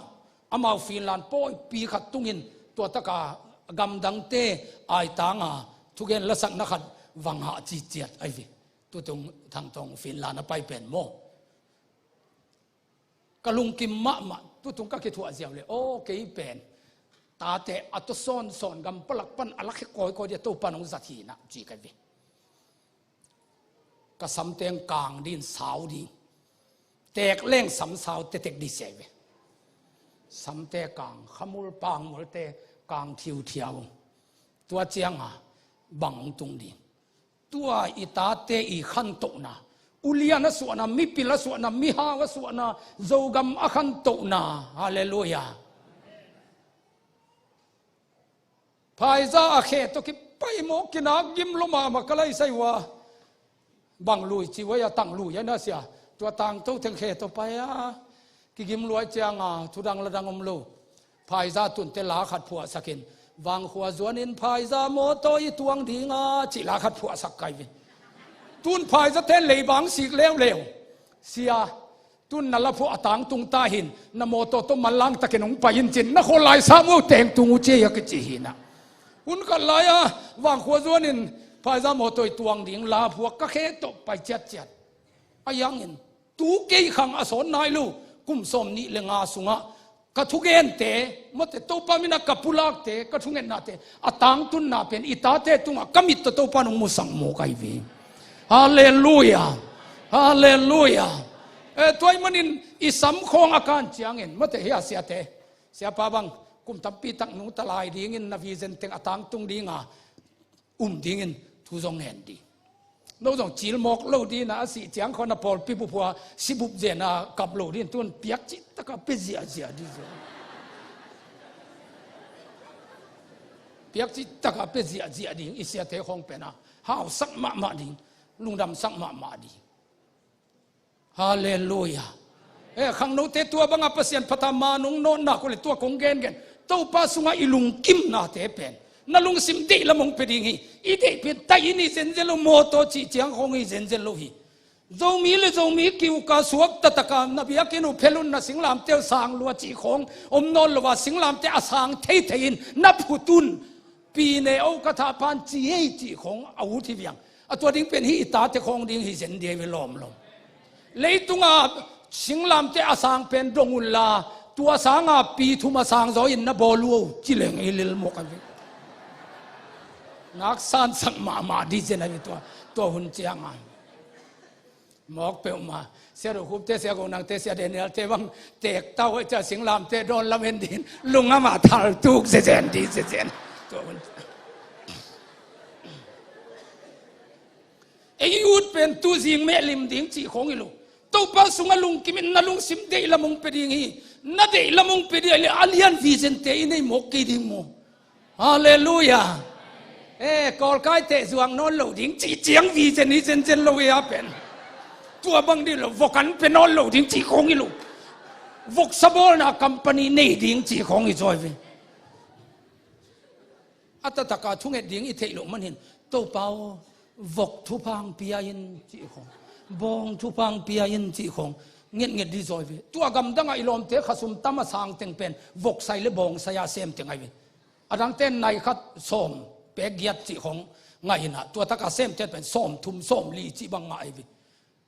amau Finland pawipi khat tungin tua taka gamdangte aitanga thugen lasakna khat vang hah ciciat ai ve. Tutung Thangtong Finland a pai pen maw? Ka lungkim mahmah, tutung ka kithuah ziau le, aw kei pen tate a tua sawnsawn gam palak pan a lakhia kawikawi dia Topan hong zat hinah ci ka ve. Ka samteng kang din sau ding, tekleng samsau tetek di sia ve. Samte kang khamul pangmulte kang thiuthiau. Tua cianga bang hong tung ding? Tua i tate i khantohna, ulian a suahna, mipil a suahna, mihau a suahna, Zogam a khantohna. Halleluia. Phaiza a khe tawh kipai mawk kinak gim lo mahmah ka laisai uh a. Bang lui ci uh a, tang lui a na sia. Tua tangto teng khe tawh pai a kigim luai cianga thudang ladang om lo. Phaiza tunte la khat phuahsakin Vangkhua zuanin Phaiza mawtaw i tuang dinga cih la khat phuahsak kai ve. Tun Phaiza ten leibang sik leuleu. Sia, tun na la phuah a tangtung ta hin na mawtaw tawh manlang takin hong pai in cin na khawl lai sam uh tengtung uh cia a kici hinah. Hun khat lai-a Vangkhua zuanin Phaiza mawtaw i tuang ding la phuak ka khe tawh pai ciatciat. A yangin tu kei khang a sawn nai lo, kum sawm nih le nga sungah ka thugente, mawte Topa mina ka pulakte, ka thungetnate a tangtunna pen i tate tungah ka mit tawh Topa nong musak maw kai ve. Halleluia. Halleluia. Eh, tuai manin i samkhawng a kan ciangin mawte hi a siate, siapa bang kum tampi tak nungta lai dingin na vision teng a tangtung dinga um dingin thu zong ngen ding. No zong cil mawk lo dina a sih ciang khawna pawlpi buphua sibup zena kap lo din tun piak cih taka pe ziahziah ding zia. Piak cih taka pe ziahziah ding i siate khawng pena hausak mahmah ding, lungdamsak mahmah ding. Halleluia. Eh, khangnote tua banga Pasian phata ma nong nawtnak uh le tua kong gengen Topa sungah i lungkimnate pen na lungsim deih lam hong pe ding hi. I deih pen tai in hi zenzen lo, mawtaw cih ciang khawng hi zenzen lo hi. Zomi le Zomi kiuka suak tataka na biakinn uh phelun na singlamte uh sang lua cih khawng om nawn lo a singlamte a sang theithei in na phutun pi ne o ka thahpan ci hei cih khawng a ut hi viang. A tua ding pen hi i tate khawng ding hi zen dia ve lawmlawm. Leitunga singlamte a sang pen dong unla tua sanga pi thum a sang zaw in na bawl uh o ci leng i lilmawk a ve. Nak sansak mahmah di zen a ve tua, tua hun cianga. Mawk peuhmah. Sia Rukhupte, Sia Gonangte, Sia Danielte bang teek tau hoih cia singlamte dawn lamen din lungama thaltuk zezen di zezen. Tua hun. Ei ut pen tu zing meh lim ding cih khawng hi lo. Topa sungah lungkim in na lungsim deih lam hong pe ding hi. Na deih lam hong pe ding hi le a lian vizente i nei mawk kei ding maw? Halleluia. Eh, kawlkai teh zuang nawn lo ding cih ciang vision hi zenzen lo hi a pen. Tua bang dih lo, vok an pe nawn lo ding cih khawng hi lo. Vok sabawlna company nei ding cih khawng hi zaw hi ve. A tataka thunget ding i theih loh manin Topa aw, vok thupha hong pia in cih khawng, bawng thupha hong pia in cih khawng ngetnget dih zaw hi ve. Tua gamdangah i lawmte khasum tam a sang teng pen vok sai le bawng sai a sem teng ahi ve. A dangte nai khat sawm pek giat cih khawng ngah inah tua taka semte pen sawm thum sawm li cih bang ngah ahi ve.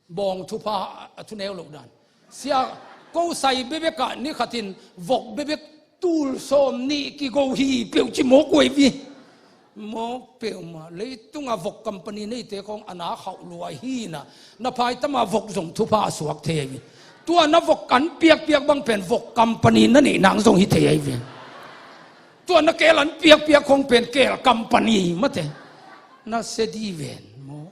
Bawng thupha a thuneu loh dan. Sia, ko sai bebek ah ni khatin vok bebek tul sawm nih kigo hi peuh ci mawk uh ahi ve. Mawk peuhmah leitunga vok company neite khawng a na khauh lua hinah na phaitama vok zong thupha a suak thei ahi ve. Tua na vok an piakpiak bang pen vok company na neih nang zong hi thei ahi ve. Tua na keel an piakpiak khawng pen keel company mate na sia di ven maw?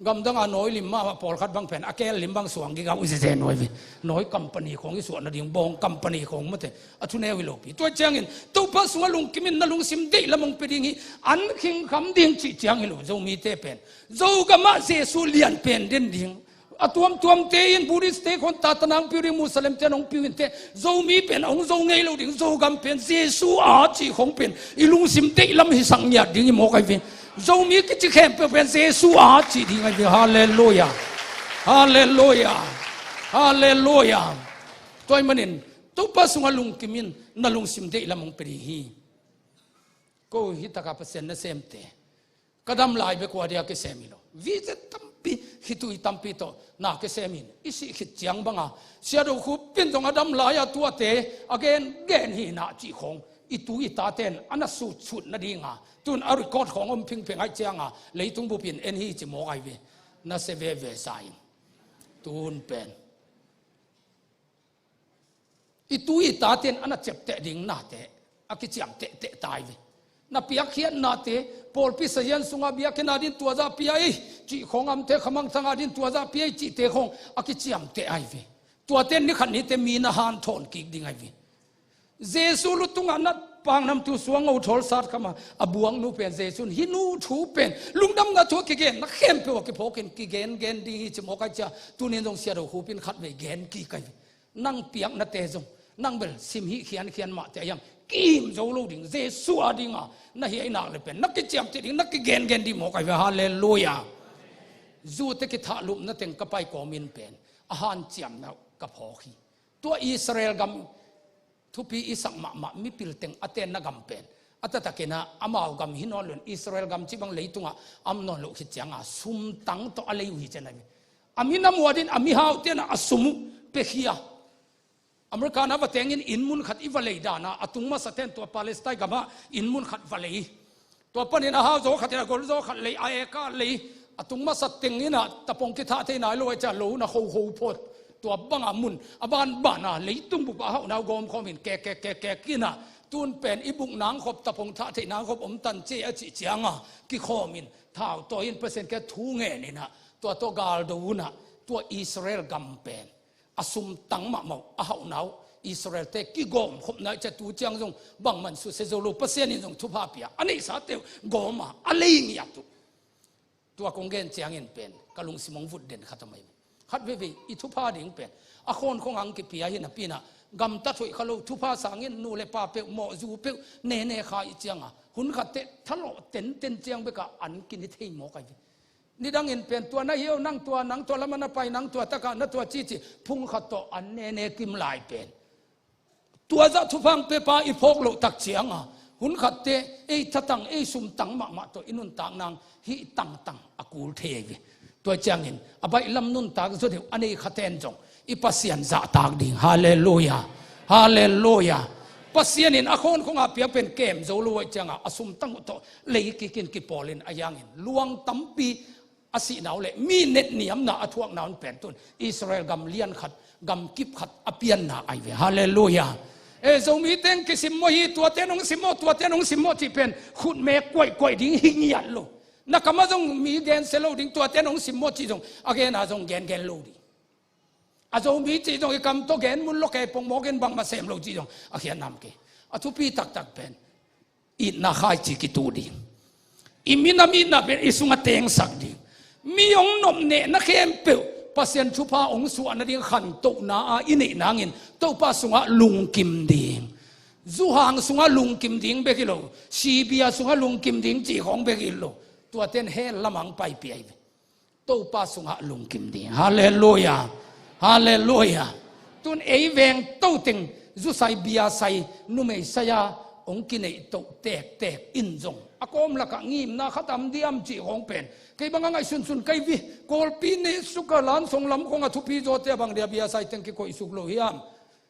Gamdanga nawi lim mahmah pawlkhat bang pen a keel lim bang suang gigau i zeze nuai ve. Nawi company khawng i suah nading bawng company khawng mate a thuneu hi lopi. Tua ciangin Topa sungah lungkimin na lungsim deih lam hong pia ding hi. An khingkham ding cih ciang hi lo Zomite pen. Zogamah Jesu lian pen den ding. A tuamtuamte in Buddhist te khawng tatanang piu ding, Muslim te nong piu in te, Zomi pen a hong zo ngei lo ding, Zogam pen Jesu a cih khawng pen i lungsim deih lam hisak ngiat ding hi mawk ai ve. Zomi kici khempeuh pen Jesu a cih ding ai ve. Halleluia. Halleluia. Halleluia. Tua ahih manin Topa sungah lungkimin na lungsim deih lam hong pia ding hi. Ko hi taka Pasian nasemte. Ka dam lai bek ua dia kisem hi lo. Visit tampi, khitui tampi tawh na kisem in. I sih khit ciang banga Sia Do Khup in zong a dam lai-a tuate a gengen hi na cih khawng i tu i taten a na sutsut nadinga tun a record khawng om phingpheng ai cianga leitung bupin en hi ci mawk ai ve. Na se veve sa in. Tun pen i tu i taten a na ciapteh ding nate a kiciamtehteh tai ve. Na piakkhiat nate, pawlpi sazian sunga biakinn a din tuazah pia ei cih khawng, amte khamangthang a din tuazah pia ei cihte khawng a kiciamteh ai ve. Tuaten nikhat nite mi na hanthawn kik ding ai ve. Jesu lu tungah na pangnamtu suang ngo thawl sat khama a buaknu pen Jesu in hih nu thu pen lungdamna thu a kigen na khempeuh a kiphawkin kigengen ding hi ci mawk ai cia. Tunin zong Sia Do Khup in khatvei gen kik ai ve. Nang piaknate zong nang bel sim hih khiankhian mahte a hiang kim zo lo ding, Jesu a dinga na hiai nak le pen na kiciamteh ding, na kigengen ding mawk ai ve. Halleluia. Zute kithahlupna teng ka pai kawmin pen a hanciamna ka phawk hi. Tua Israel gam thupi i sak mahmah mipil teng a tenna gam pen a taktakinah amau gam hi nawn lo in, Israel gam cih bang leitungah am nawn loh khit cianga sumtang tawh a lei uh hi cian ai ve. A minam uh a din a mihaute na a sum uh pekhia. America na va tengin inn mun khat i va lei dana a tung masa ten tua Palestine gamah inn mun khat va lei. Tua panin a hau zaw khat in a gol zaw khat lei, a eka lei, a tung masa tengin a tapong kithah thei nai lo ai cia lo na hoho phot. Tua banga mun a banbana leitung bup a hauhnau gawmkhawmin kek kek kek kek ina tun pen i buk nangkhop tapong thah theih nangkhop om tan ce a cih cianga kikhawmin thau tawi in Pasian kia thu ngen ina tua tawh galdo una tua Israel gam pen a sumtang mahmah uh a hauhnau Israel-te kigawmkhopna i cia tu ciang zong bangman susia zo lo, Pasian in zong thupha pia a neihsate uh gawma a lei ngiat uh. Tua kong gen ciangin pen ka lungsim hong vut den khat a mai. Khat veivei i thupha ding pen a khawnkhong ang kipia hi napina gamtat hoih kha lo, thupha sangin nu le pa peuh mawhzu peuh nene kha i cianga hun khatte thalawh tenten ciang beka an kini thei mawk ai ve. Nidangin pen tua na hiau, nang tua, nang tua lama na pai, nang tua taka na tua cici phung khat tawh an nene kim lai pen tua zah thuphang pepa i phawk loh tak cianga hun khatte ei thatang ei sumtang mahmah tawh i nuntak nang hih tangtang a kul thei ai ve. Tua ciangin a baihlam nuntak zaw deuh a nei khaten zong i Pasian zahtak ding. Halleluia. Halleluia. Pasian in a khawnkhonga piak pen kem zo lo ai cianga a sumtang uh tawh lei kikin kipawlin a hiangin luang tampi a sihnau le mi netniamna a thuakna un pen tun Israel gam lian khat, gam kip khat a pianna ai ve. Halleluia. E, Zomi teng kisimmawh hi, tuate nong simmawh, tuate nong simmawh cih pen khutme kuaikuai ding hi ngiat lo. Na kamah zong mi gensia lo ding, tuate nong simmawh cih zong a gena zong gengen lo ding. A Zomi cih zong i kam tawh gen mun lo kei pongmawkin bangmah sem lo cih zong a khiatnam kei. A thupi taktak pen itna khaici kituh ding. I minam itna pen i sungah tengsak ding. Mi hong nopnehna khempeuh Pasian thupha hong suah nading khantohna a i neih nangin Topa sungah lungkim ding. Zuhang sungah lungkim ding bek hi lo, sibia sungah lungkim ding cih khawng bek hi lo. Tuaten hell lamah hong paipih ai ve. Topa sungah lungkim ding. Halleluia. Halleluia. Tun ei veng toteng zusai biasai numei saia hong kineih toh tektek in zong a kawm lakah ngimna khat am diam cih hong pen kei banga ngaihsunsun kai vi. Kawlpi ne suka lansong lam khong a thupi zawte a bang dia biasai teng kikoihsuk lo hiam?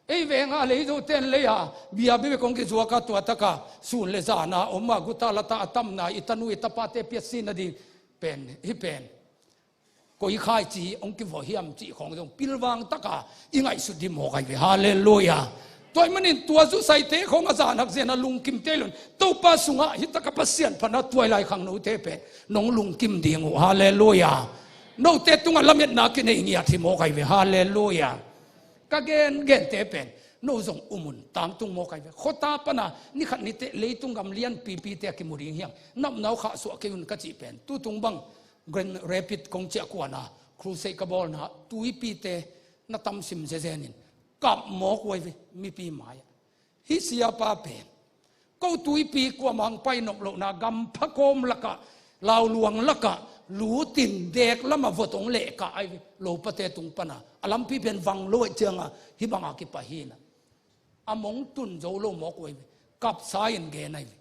Ei venga leizoten leia bia bibek hong kizuaka tuataka sun le zana oma guta lata a tamna i tanu i tapate piatsina ding pen hi pen. Koi khaici hong kivaw hiam cih khawng zong pilvang taka i ngaihsut dih mawk ai ve. Halleluia. Tua ahih manin tua zusaite khawng a zahnak zen a lungkimte lon Topa sungah hi taka Pasian phanah tuailai khangnote pen nong lungkim ding uh. Halleluia. Note tungah lametna kinei ngiat hi mawk ahi ve. Halleluiah. Ka gen gente pen no zong um un, tangtung mawk ahi ve. Khuata pana nikhat nite leitung gam lianpipite a kimu ding hiang, napnau khahsuah kei un ka cih pen, tutung bang Grand Rapids kong ciah kuana crusade ka bawlna tuipite na tamsim zezenin kap mawk uh ahi ve, mipi mai-ah. Hih siapa pen ko tuipi kuamah hong pai nop lohna, gampha kawm lakah, lauluang lakah lutin dek lamah vot hong lehkah ahi ve. Lopate tung pana a lampi pen vang lo ahih cianga hih banga kipai hinah a mong tun zo lo mawk uh ahi ve. Kapsa in gen ahi ve.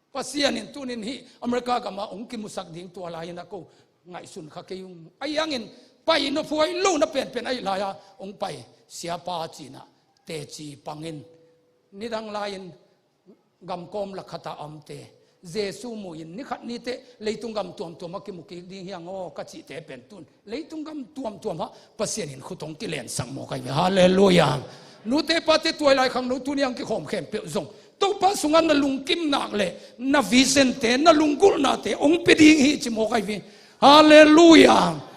Pasian in tunin hih America gama hong kimusak ding tua lai-in a ko ngaihsun kha kei ung. Ahi hangin pai nophuai lohna penpen ahi lai-a hong pai siapa cinah teci pangin nidang lai-in gamkawm lakhata a omte Jesu muhin nikhat nite leitung gam tuamtuam a kimu kik ding hiang aw ka cihte pen tun leitung gam tuamtuamah Pasian in khut hong kilensak mawk ahi ve. Halleluiah. Nute pate tuailai khangno tuni ang kikhawm khempeuh zong Topa sungah na lungkim nak leh na vision-te, na lunggulhnate hong pia ding hi ci mawk ahi ve. Halleluiah.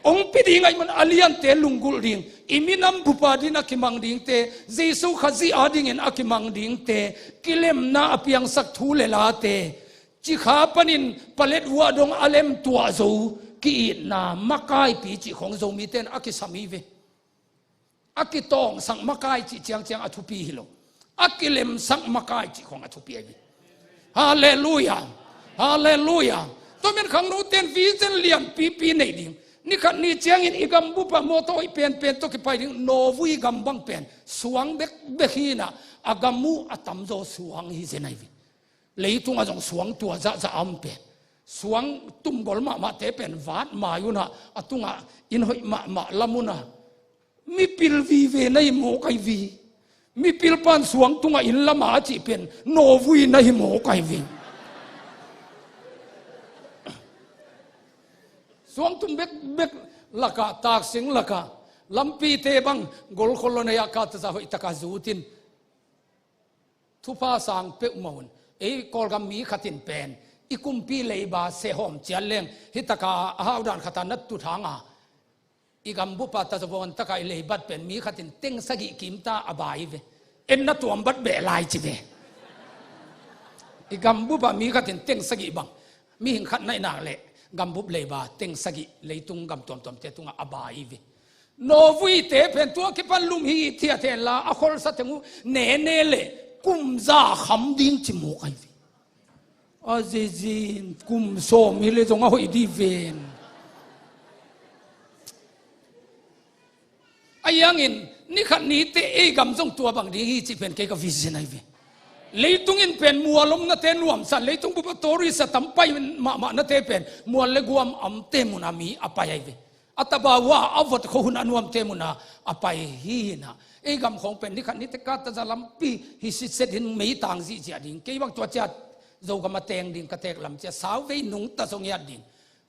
Hong pia ding ahih man a liante lunggulh ding, i minam bupa din a kimang dingte, Jesu Khazih adingin a kimang dingte, kilemna a piangsak thu le late, cikha panin palet uah dong a lem tuah zo ki-itna makaipi cih khawng Zomite in a kisam hi ve. A kitawngsak makai cih ciangciang a thupi hi lo, a kilemsak makai cih khawng a thupi ahi ve. Halleluiah. Halleluiah. Tua men khangnote in vision lianpipi nei ding. Nikhat ni ciangin i gambupah mawtaw hoih penpen tawh kipai ding, Norway gam bang pen suang bekbek hinah a gam uh a tamzaw suang hi zen ahi ve. Leitungah zong suang tua zahzah a om pen, suang tumgol mahmahte pen vat mai unah a tungah inn hoih mahmah lam unah mipil vive na hi mawk ahi ve. Mipil pan suang tungah inn lama a cih pen Norway na hi mawk ahi ve. Suang tum bekbek lakah, taksing lakah, lampite bang golkhol lo na hi-a, kataza hoih takah zutin thupha sang peuhmah un. Ei Kawlgam mi khatin pen i kumpi leiba sehawm ciat leng hih takah a haudan khatah na tut hanga i gambupah tazawon takah i leibat pen mi khatin teng sagih kimta a bai ve. En na tuambat beh lai ci ve. I gambupah mi khatin teng sagih bang, mihing khat naihnak leh gambup leiba teng sagih leitung gam tuamtuamte tungah a bai ve. Norway-te pen tua kipan lum hi thiat henla a kholsa teng uh nene leh kum za kham ding ci mawk ahi ve. A zizin kum sawm hi leh zong a hoih dih ven. Ahi hangin nikhat nite ei gam zong tua bang ding hi cih pen kei ka vision ahi ve. Leitung in pen mual omnate nuamsan, leitung bup a tourist a tam pai mahmahnate pen mual le guam a omte munah mi a pai ahi ve. A tabau a a vot khua hun a nuamte munah a pai hi hinah. Ei gam khawng pen nikhat nite kataza lampi hi sitset in meitang zihziah ding. Kei bang tua ciat Zogam a teng ding ka tek lam cia sauvei nungta zong hiat ding.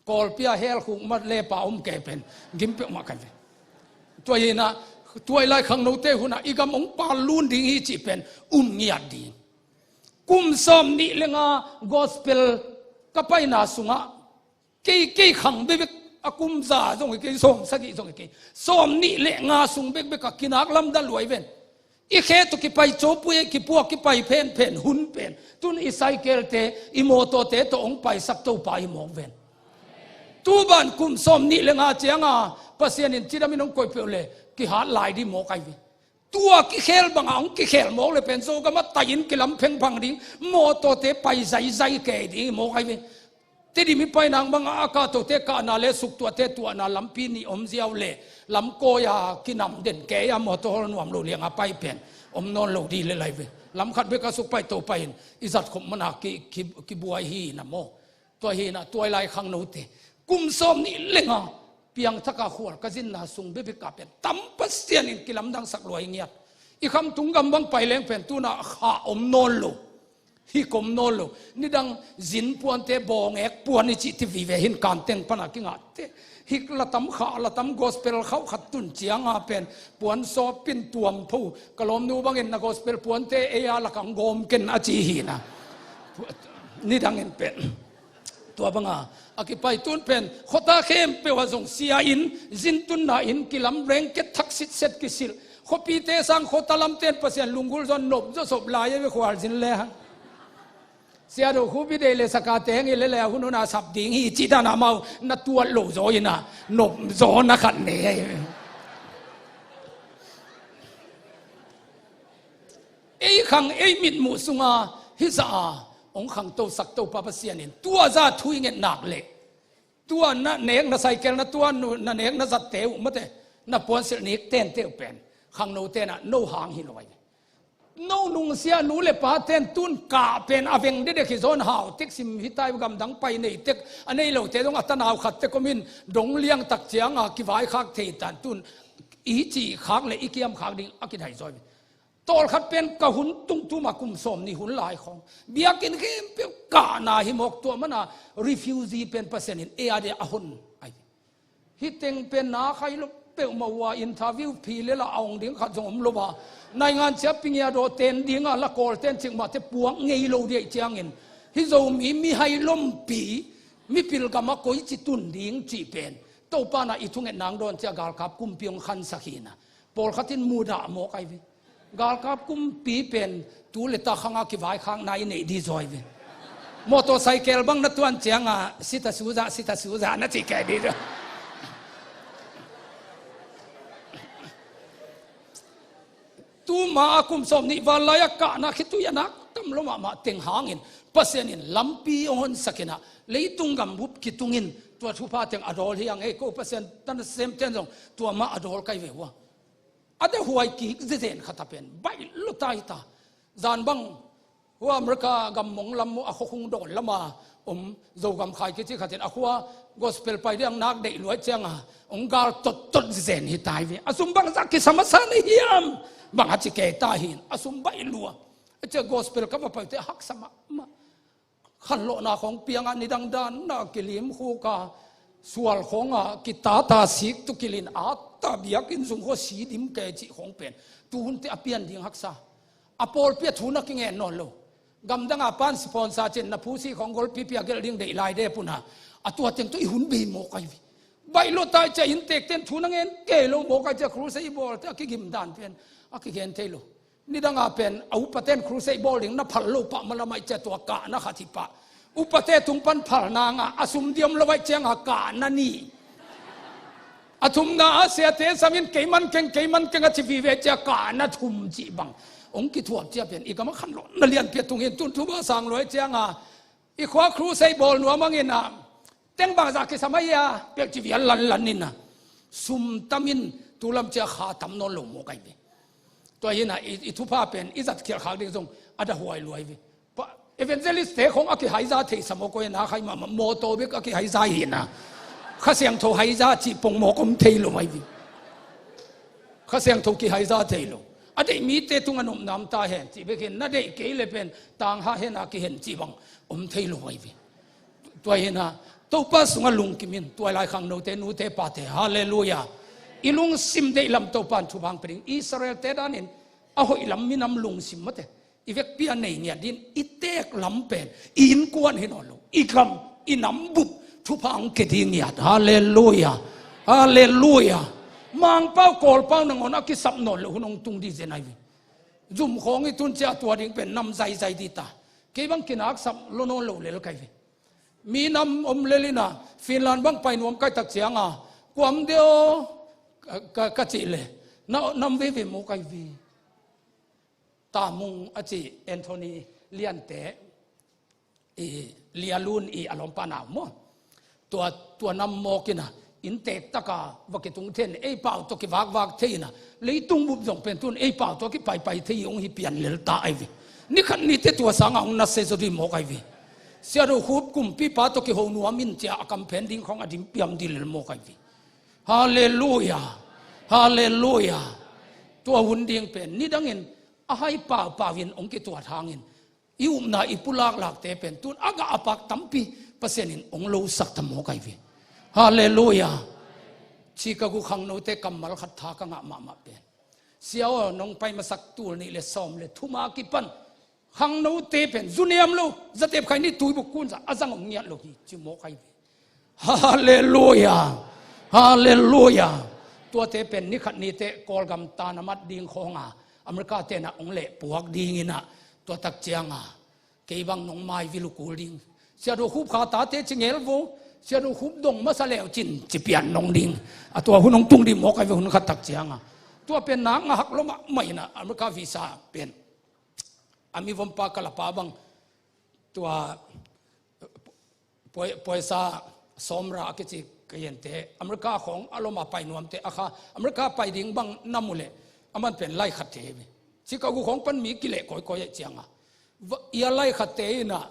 Kawlpi-a hell khuk mat lepa om kei pen gim peuhmah ka hi ve. Tua hinah tuailai khangnote hunah i gam hong pallun ding hi cih pen um ngiat ding. Kum sawm nih le nga gospel ka paina sungah kei, kei khang bekbek, a kum za zong hi kei, sawm sagih zong hi kei, sawm nih le nga sung bekbek a kinak lamdang luai ven. I khe tawh kipai, copui kipuak kipai phenphen hun pen tun i cycle-te, i mawtawte tawh hong paisak Topa hi mawk ven. Tuban kum sawm nih le nga cianga Pasian in cidamin hong koih peuh le kihat lai dih mawk ahi ve. Tua kikhel banga hong kikhel mawk le pen Zogam a tai-in kilam phengphang ding, mawtawte pai zaizai kei ding hi mawk ahi ve. Tedim i pai nang banga a kahtote kahna le suktuahte tuahna lampi nih om ziau le lamkawi-a kinam den kei-a mawtaw hol nuam lo lianga pai pen om nawn lo dih le lai ve. Lam khat bek a suk pai to pai-in i zat khop mana ki, ki, kibuai hi na maw. Tua hinah tuailai khangnote kum sawm nih le nga piangthaka khual ka zinna sung bebek a pen tam Pasian in kilamdangsak luai ngiat. I khamtung gam bang pai leng pen tunah khah om nawn lo. Hik om nawn lo. Nidang zin puante bawngek puan i cih ti vive hin kanteng pana kingahte. Hik latam khah latam gospel khauh khat tun cianga pen puan sawpin tuam pho ka lawmnu bangin na gospel puante ei-a lakang gawm ken a ci hina. Nidangin pen Tua banga a kipai tun pen khuata khempeuh ah zong sia in, zintunna in kilam, blanket thak sitset kisilh. Khuapite sang khuata lamten Pasian lunggulh zon nop zawsop lai a ve khualzin le hang. Sia do khupi dei le saka teng i le le a hun huna sap ding hi ci dan amau na tuat lo zaw ina nop zaw na khat ne ei. Ei khang ei mitmuh sunga hizah a hong khangtosak Topa Pasian in tua za thu i ngetnak le tua na nek na saikel na tua nu- na nek na zatte uh mate na puansilh nik tente uh pen khangno tenah no hang hi lo ai. No nungsia nu le pa ten tun kah pen a veng dedek hi zawn hau tek sim hi tai gamdang pai nei tek a nei lote zong a tanau khat tek omin dong liang tak cianga kivaikhak thei tan tun i cih khak le i kiam khak ding a kidai zawi. Tawlkhat pen ka hun tungtuma kum sawm ni hun lai khawng biakinn khempeuh kahna hi mawk tua mana refugee pen Pasian in ei a dia a hon ai. Hih teng pen na khai lo peuhmah uh a interview phi le la a ong ding khat zong om lo a. Naingan cia pingia daw ten dinga la kawl ten cikmah te puak ngei lo diaih ciangin hih Zomi mihai lompi mipil gama koi ci tun ding cih pen Topa na i thunget nang dawn cia galkap kumpi ong khansak hina. Pawlkhat in mudah mawk ai ve. Galkap kumpi pen tu le ta khanga kivaikhakna i neih di zawi ve. Motorcycle bang na tuan cianga sita suza sita suza na ci kei di zaw. Tuma a kum sawm nih val lai a kahna khitui a nak tam lo mahmah teng hangin Pasian in lampi ong honsakinah leitung gambup kitungin tua thupha teng a dawl hi ang ei ko Pasian tan sem ten zong tua mah a dawl kai ve hua. A dehuai kik zezen khata pen baih lutai ta. Zan bang hua America gam mong lam uh a khuakhung dawn lama om Zogam khai kici khatin a khua gospel pai diang nak deih luai cianga ong gal tottot zezen hi tai ve. A sum bang zak kisam a san hiam bang a ci kei ta hin a sum baih lua. A cia gospel ka va paite a haksa mahmah. Khanlawhna khawng piangah nidang dan na kilim khuka sual khawngah kitata sik tu kilin atta biakinn sung khua si dim kei cih khawng pen tuhunte a pian ding haksa. A pawlpi a thu na kingen nawn lo. Gamdanga pan sponsor cin na phusi khawng golpipi a gelh ding deih lai dep una a tua teng tu i hun bei mawk ai vi. Baih lo tai cia inntek ten thu na ngen kei lo mawk ai cia crusade i bawl te a kigim dan pen a kigen thei lo. Nidanga pen a upaten crusade bawl ding na phal lo pah malamai cia tua kahna khat hi pah. Upate tung pan phal nanga a sum diam lo aih cianga kahna ni. A thumna a siate samin keiman keng keiman keng a ci vive cia kahna thum cih bang ong kithuap cia pen i gama khanlawhna lianpi a tungin tun thuma sang lo aih cianga i khua crusade bawl nuam angin a teng bangzah kisam ahi a pek ci vial lanlan in a sum tamin tulam cia kha tam nawn lo mawk ai ve. Tua hi na i, i thupha pen i zat khialh khak ding zong a da huai luai ve. Pa evangelist te khong a kihaiza thei sa mawk oi na khai mahmah mawtaw bek a kihaiza hi na. Kha Siangtho haiza cih pong mawk om thei lo ai ve. Kha Siangtho kihaiza thei lo. A deih mite tung a nopnam ta hen cih bek hin na deih kei le pen tang ha hen a kihen cih bang om thei lo ai ve. Tua hi na Topa sungah lungkimin tuai lai khangnote nute pate halleluia. I lungsim deih lam Topa in thupha ang pe ding Israel te danin a hoih lam minam lungsim mate i vekpi a nei ngiat din i teek lam pen i innkuan hi nawn lo i gam i nam bup thupha ang ke ding ngiat halleluia. Halleluia. Mangpau kawlpau nangawn a kisap nawn lo hun hong tung di zen ai ve. Zum khawng i tun cia tua ding pen nam zaizai di ta. Kei bang kinaksap lo nawn lo lel kai ve. Mi nam om lelina Finland bang pai nuam kai tak cianga kuam deo ka, ka, ka cih le na nam veve maw kai ve. Tamung a ci Anthony Liante i Lialun i a lawmpa nau maw. Tua, tua nam mawkina inntek taka va kitung then ei pau tawh kivakvak theina leitung bup zong pen tun ei pau tawh kipaipai thei hong hi pian lel ta ai ve. Nikhat nite tua sanga hong nasia zaw dih mawk ai ve. Sia do khup kumpipa tawh kiho nuam in cia a kamphen ding khawng a dim piam dih lel mawk ai ve. Halleluia. Halleluia. Tua hun ding pen nidangin a hai paupau in hong kituat hangin i upna i pulaklakte pen tun a gah a pak tampi Pasian in hong losak ta mawk ai ve. Halleluia. Chicago khangnote kammal khat tha ka ngah mahmah pen sia aw nong pai masak tul nih le sawm le thuma kipan Khangnote pen zu niam lo, zatep khai ni tuibuk kunsa a zang om ngiat lo hi, ci mawk ahi ve. Halleluia. Halleluia. Tuate pen nikhat nite Kawlgam tan a mat ding khawnga America tenah hong leh puak dinginah, tua tak cianga kei bang nong mai vil uh kul ding. Siadu Khup Kha tate ci ngel vo, Siadu Khup dong masa leu cin ci pian nong ding. A tua hun hong tung ding mawk ahi ve hun khat tak cianga. Tua pen nak ngahak lo mahmah inah America visa pen a mivompa kalapa bang tua poi-, poisa sawmra a kici ka yente America khawng a loma pai nuamte a kha America pai ding bang na mu leh a man pen lai khatte hi ve. Chicago khawng pan mi kileh kawikawi aih cianga. Va, ia lai khatte inah,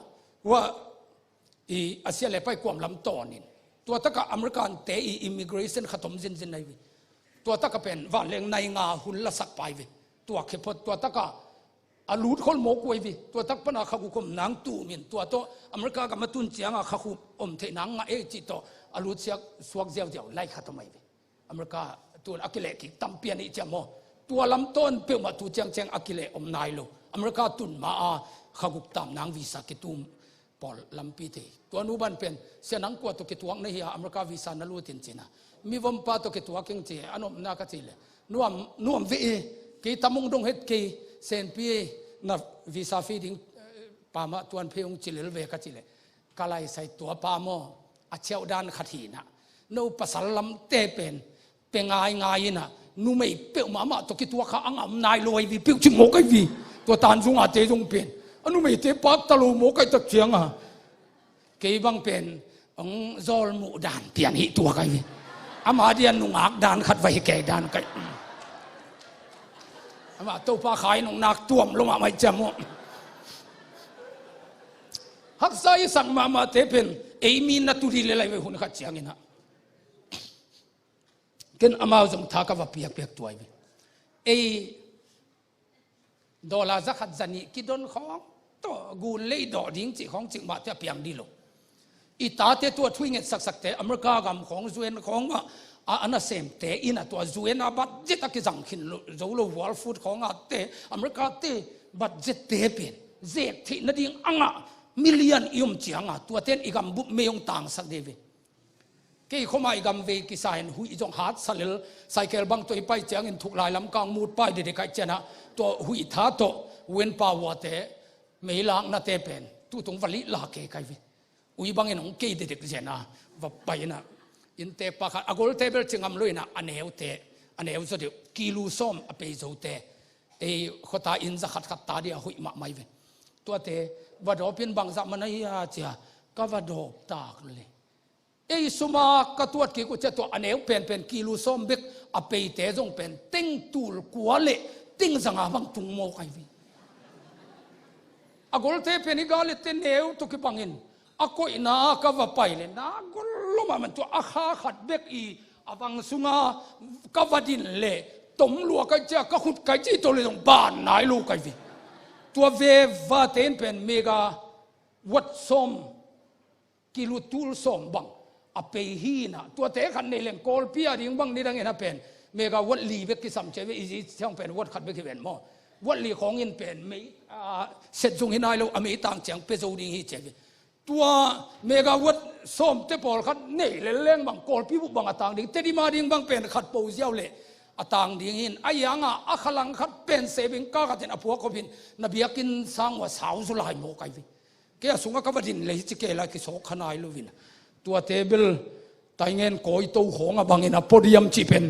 hua i a sia le pai kuam lam tawnin. Tua taka American te i immigration khatom zinzin ahi ve. Tua taka pen vanleng nai nga hun lasak pai ve. Tua khephot tua taka a lut khol mawk uh ahi ve. Tua tak pana kha guk om nang tumin tua tawh America gam a tun cianga kha guk om theih nang ngah ei cih tawh a lut siak suak ziauziau lai khatom ahi ve. America tun a kileh kik tampi a nih ciam maw? Tua lam tawn peuhmah tu ciangciang a kileh om nai lo. America tun ma a kha guk tam nang visa kitum pawl lampi thei. Tua nu ban pen sia nang kua tawh kituak na hi a America visa na lutin cina. Mivompa tawh kituak ing ci a nopna ka ci le. Nuam, nuam ve e, kei tamung dong het kei senpi na visa fee ding, eh, pamah tuan phei ung ci lel ve ka ci le. Ka laisai tua pa maw, a ciauh dan khat hinah. No pasal lamte pen pe ngaingai inah numei peuh mahmah tawh kituak kha a ngam nai lo ahi vi peuh ci mawk ahi vi. Tua tan zungate zong pen a numeite pakta lo mawk ahi tak cianga kei bang pen hong zawl muh dan pian hih tuak ahi vi. Ama dian nungak dan khat va hi kei dan kai. Ama Topa khai nong nak tuam lo mahmah ciam maw? Haksa i sak mahmahte pen ei mi na tu dih le lai ve hun khat cianginah. Ken amau zong tha ka va piakpiak tuai ve. Ei dollar za khat za nih kidon khawng tawh gun lei dawh ding cih khawng cih mahte a piang dih lo. I tate tua thui nget saksakte America gam khawng U N khawng mah a, a nasemte inah tua U N a budget a kizang khin lo, zo lo World Food khawng a te America te budget te pen zek theih nading a ngah million i om cianga tuaten i gam bup mei hong tangsak dih ve. Kei khoma i gam vei kisa in huih zong hat salel, cycle bang tawh i pai ciangin thuk lai lam kang mut pai dedek aih cianah tua huih tha tawh wen pa uate mei laknate pen tutung valih la kei kai ve. Ui bangin hong kei dedek zena va pai inah innte pakhat a golte bel ci ngam lo inah a neute, a neu zaw deuh kilu sawm a pei zote ei khuata inn za khat khat ta dih a huih mahmah ve. Tuate va dawpin bangzah man ahi a cia ka va dawp tak le. Ei suma ka tuat kik uh ciah tua a neu penpen kilu sawm bek a peite zong pen teng tul kua le teng zanga bang tung mawk ahi vi. A golte pen i galette neu tawh kibangin a koihna ka va pai le na gol lo mahmah tua a kha khat bek i a vang sunga ka va din le tom lua kai cia ka khut kai ci tawh le zong ban nai lo kai vi. Tua veva tein pen mega wat sawm kilu tul sawm bang a pei hi inah tuate khat nei leng Kawlpi a ding bang nidangin a pen mega wat li bek kisam cia ve. I zi ciang pen wat khat bek hi ven maw? Wat li khawngin pen mei, a, set zung hi nai lo a mei tang ciang pe zo ding hi cia ve. Tua mega wat sawmte pawlkhat nei lel leng bang Kawlpi bup bang a tang ding Tedim a ding bang pen khat po ziau le a tang ding hin a ianga a khalang khat pen sebing ka khatin a phuak khopin na biakinn sang ua sau zu lai maw kai ve. Kei a sungah ka va din le hi ci kei lai kisawk kha nai lo vin. Tuate bel taingen kawi to khawng a bangin a podium cih pen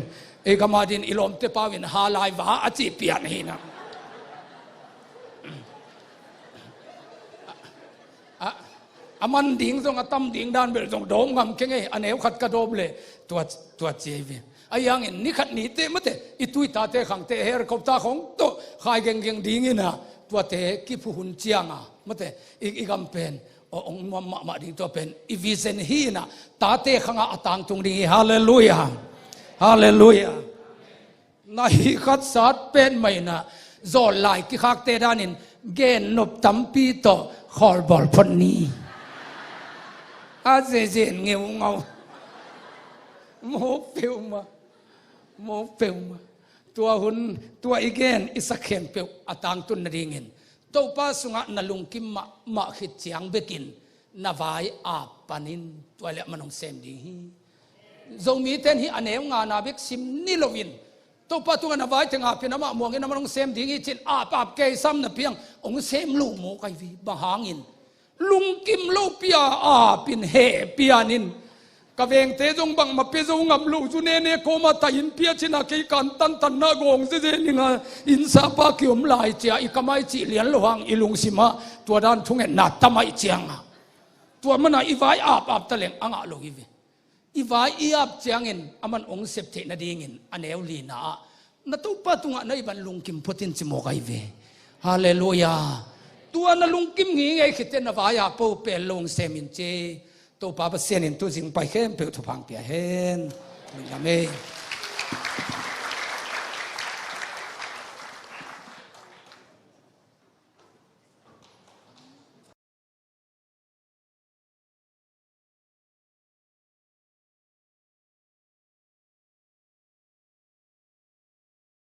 ei gama din i lawmte pau in ha lai va a cih pian hi na. A, a man ding zong a tam ding dan bel zong dawm ngam keng ei a neu khat ka dawp le tua, tua ci ei ve. A iangin ni khat nite mate i tuitate khangte helicopter khawng tawh khai genggeng dingin a tuate kiphu hun cianga mate i, i gam pen ong nuam mahmah ding tua pen i vision hi na tate khanga a tangtung ding hi. Halleluia. Halleluia. Na hi khat sat pen mai na zawl lai kikhakte danin gen nop tampi tawh khawlbawl phot ni. A zezen ngeungau. Mawk peuhmah. Mawk peuhmah. Tua hun tua i gen i sak khempeuh a tangtun nadingin Topa sungah na lungkim mahmah khit ciang bekin na vai ap panin tua leh aman hong sem ding hi. Zomite in hih a neu ngana bek sim ni loin Topa tungah na vai teng apin amah muangin aman hong sem ding hi ci-in ap ap kei sam na piang hong sem lo mawk ahi ve. Bang hangin? Lungkim lopi-a apin heh pianin ka vengte zong bangmah pia zo ngam lo zu nene kawma ta in pia cina kei kan tantanna gawng zeze ninga innsapa kiom lai cia i kamai cih lian lo hang i lungsimah tua dan thungetna tamai cianga tua mana i vai ap ap taleng a ngah lo hi ve. I vai i ap ciangin aman ong sep theih nadingin a neu lina ah na Topa tungah na i ban lungkim phutin ci mawk ahi ve. Halleluia. Tua na lungkim ngingei khite na vai-ah po pel lo ong sem in ci. Topa Pasian in tuzing pai khempeuh thupha ong pia hen. Lungdam ei.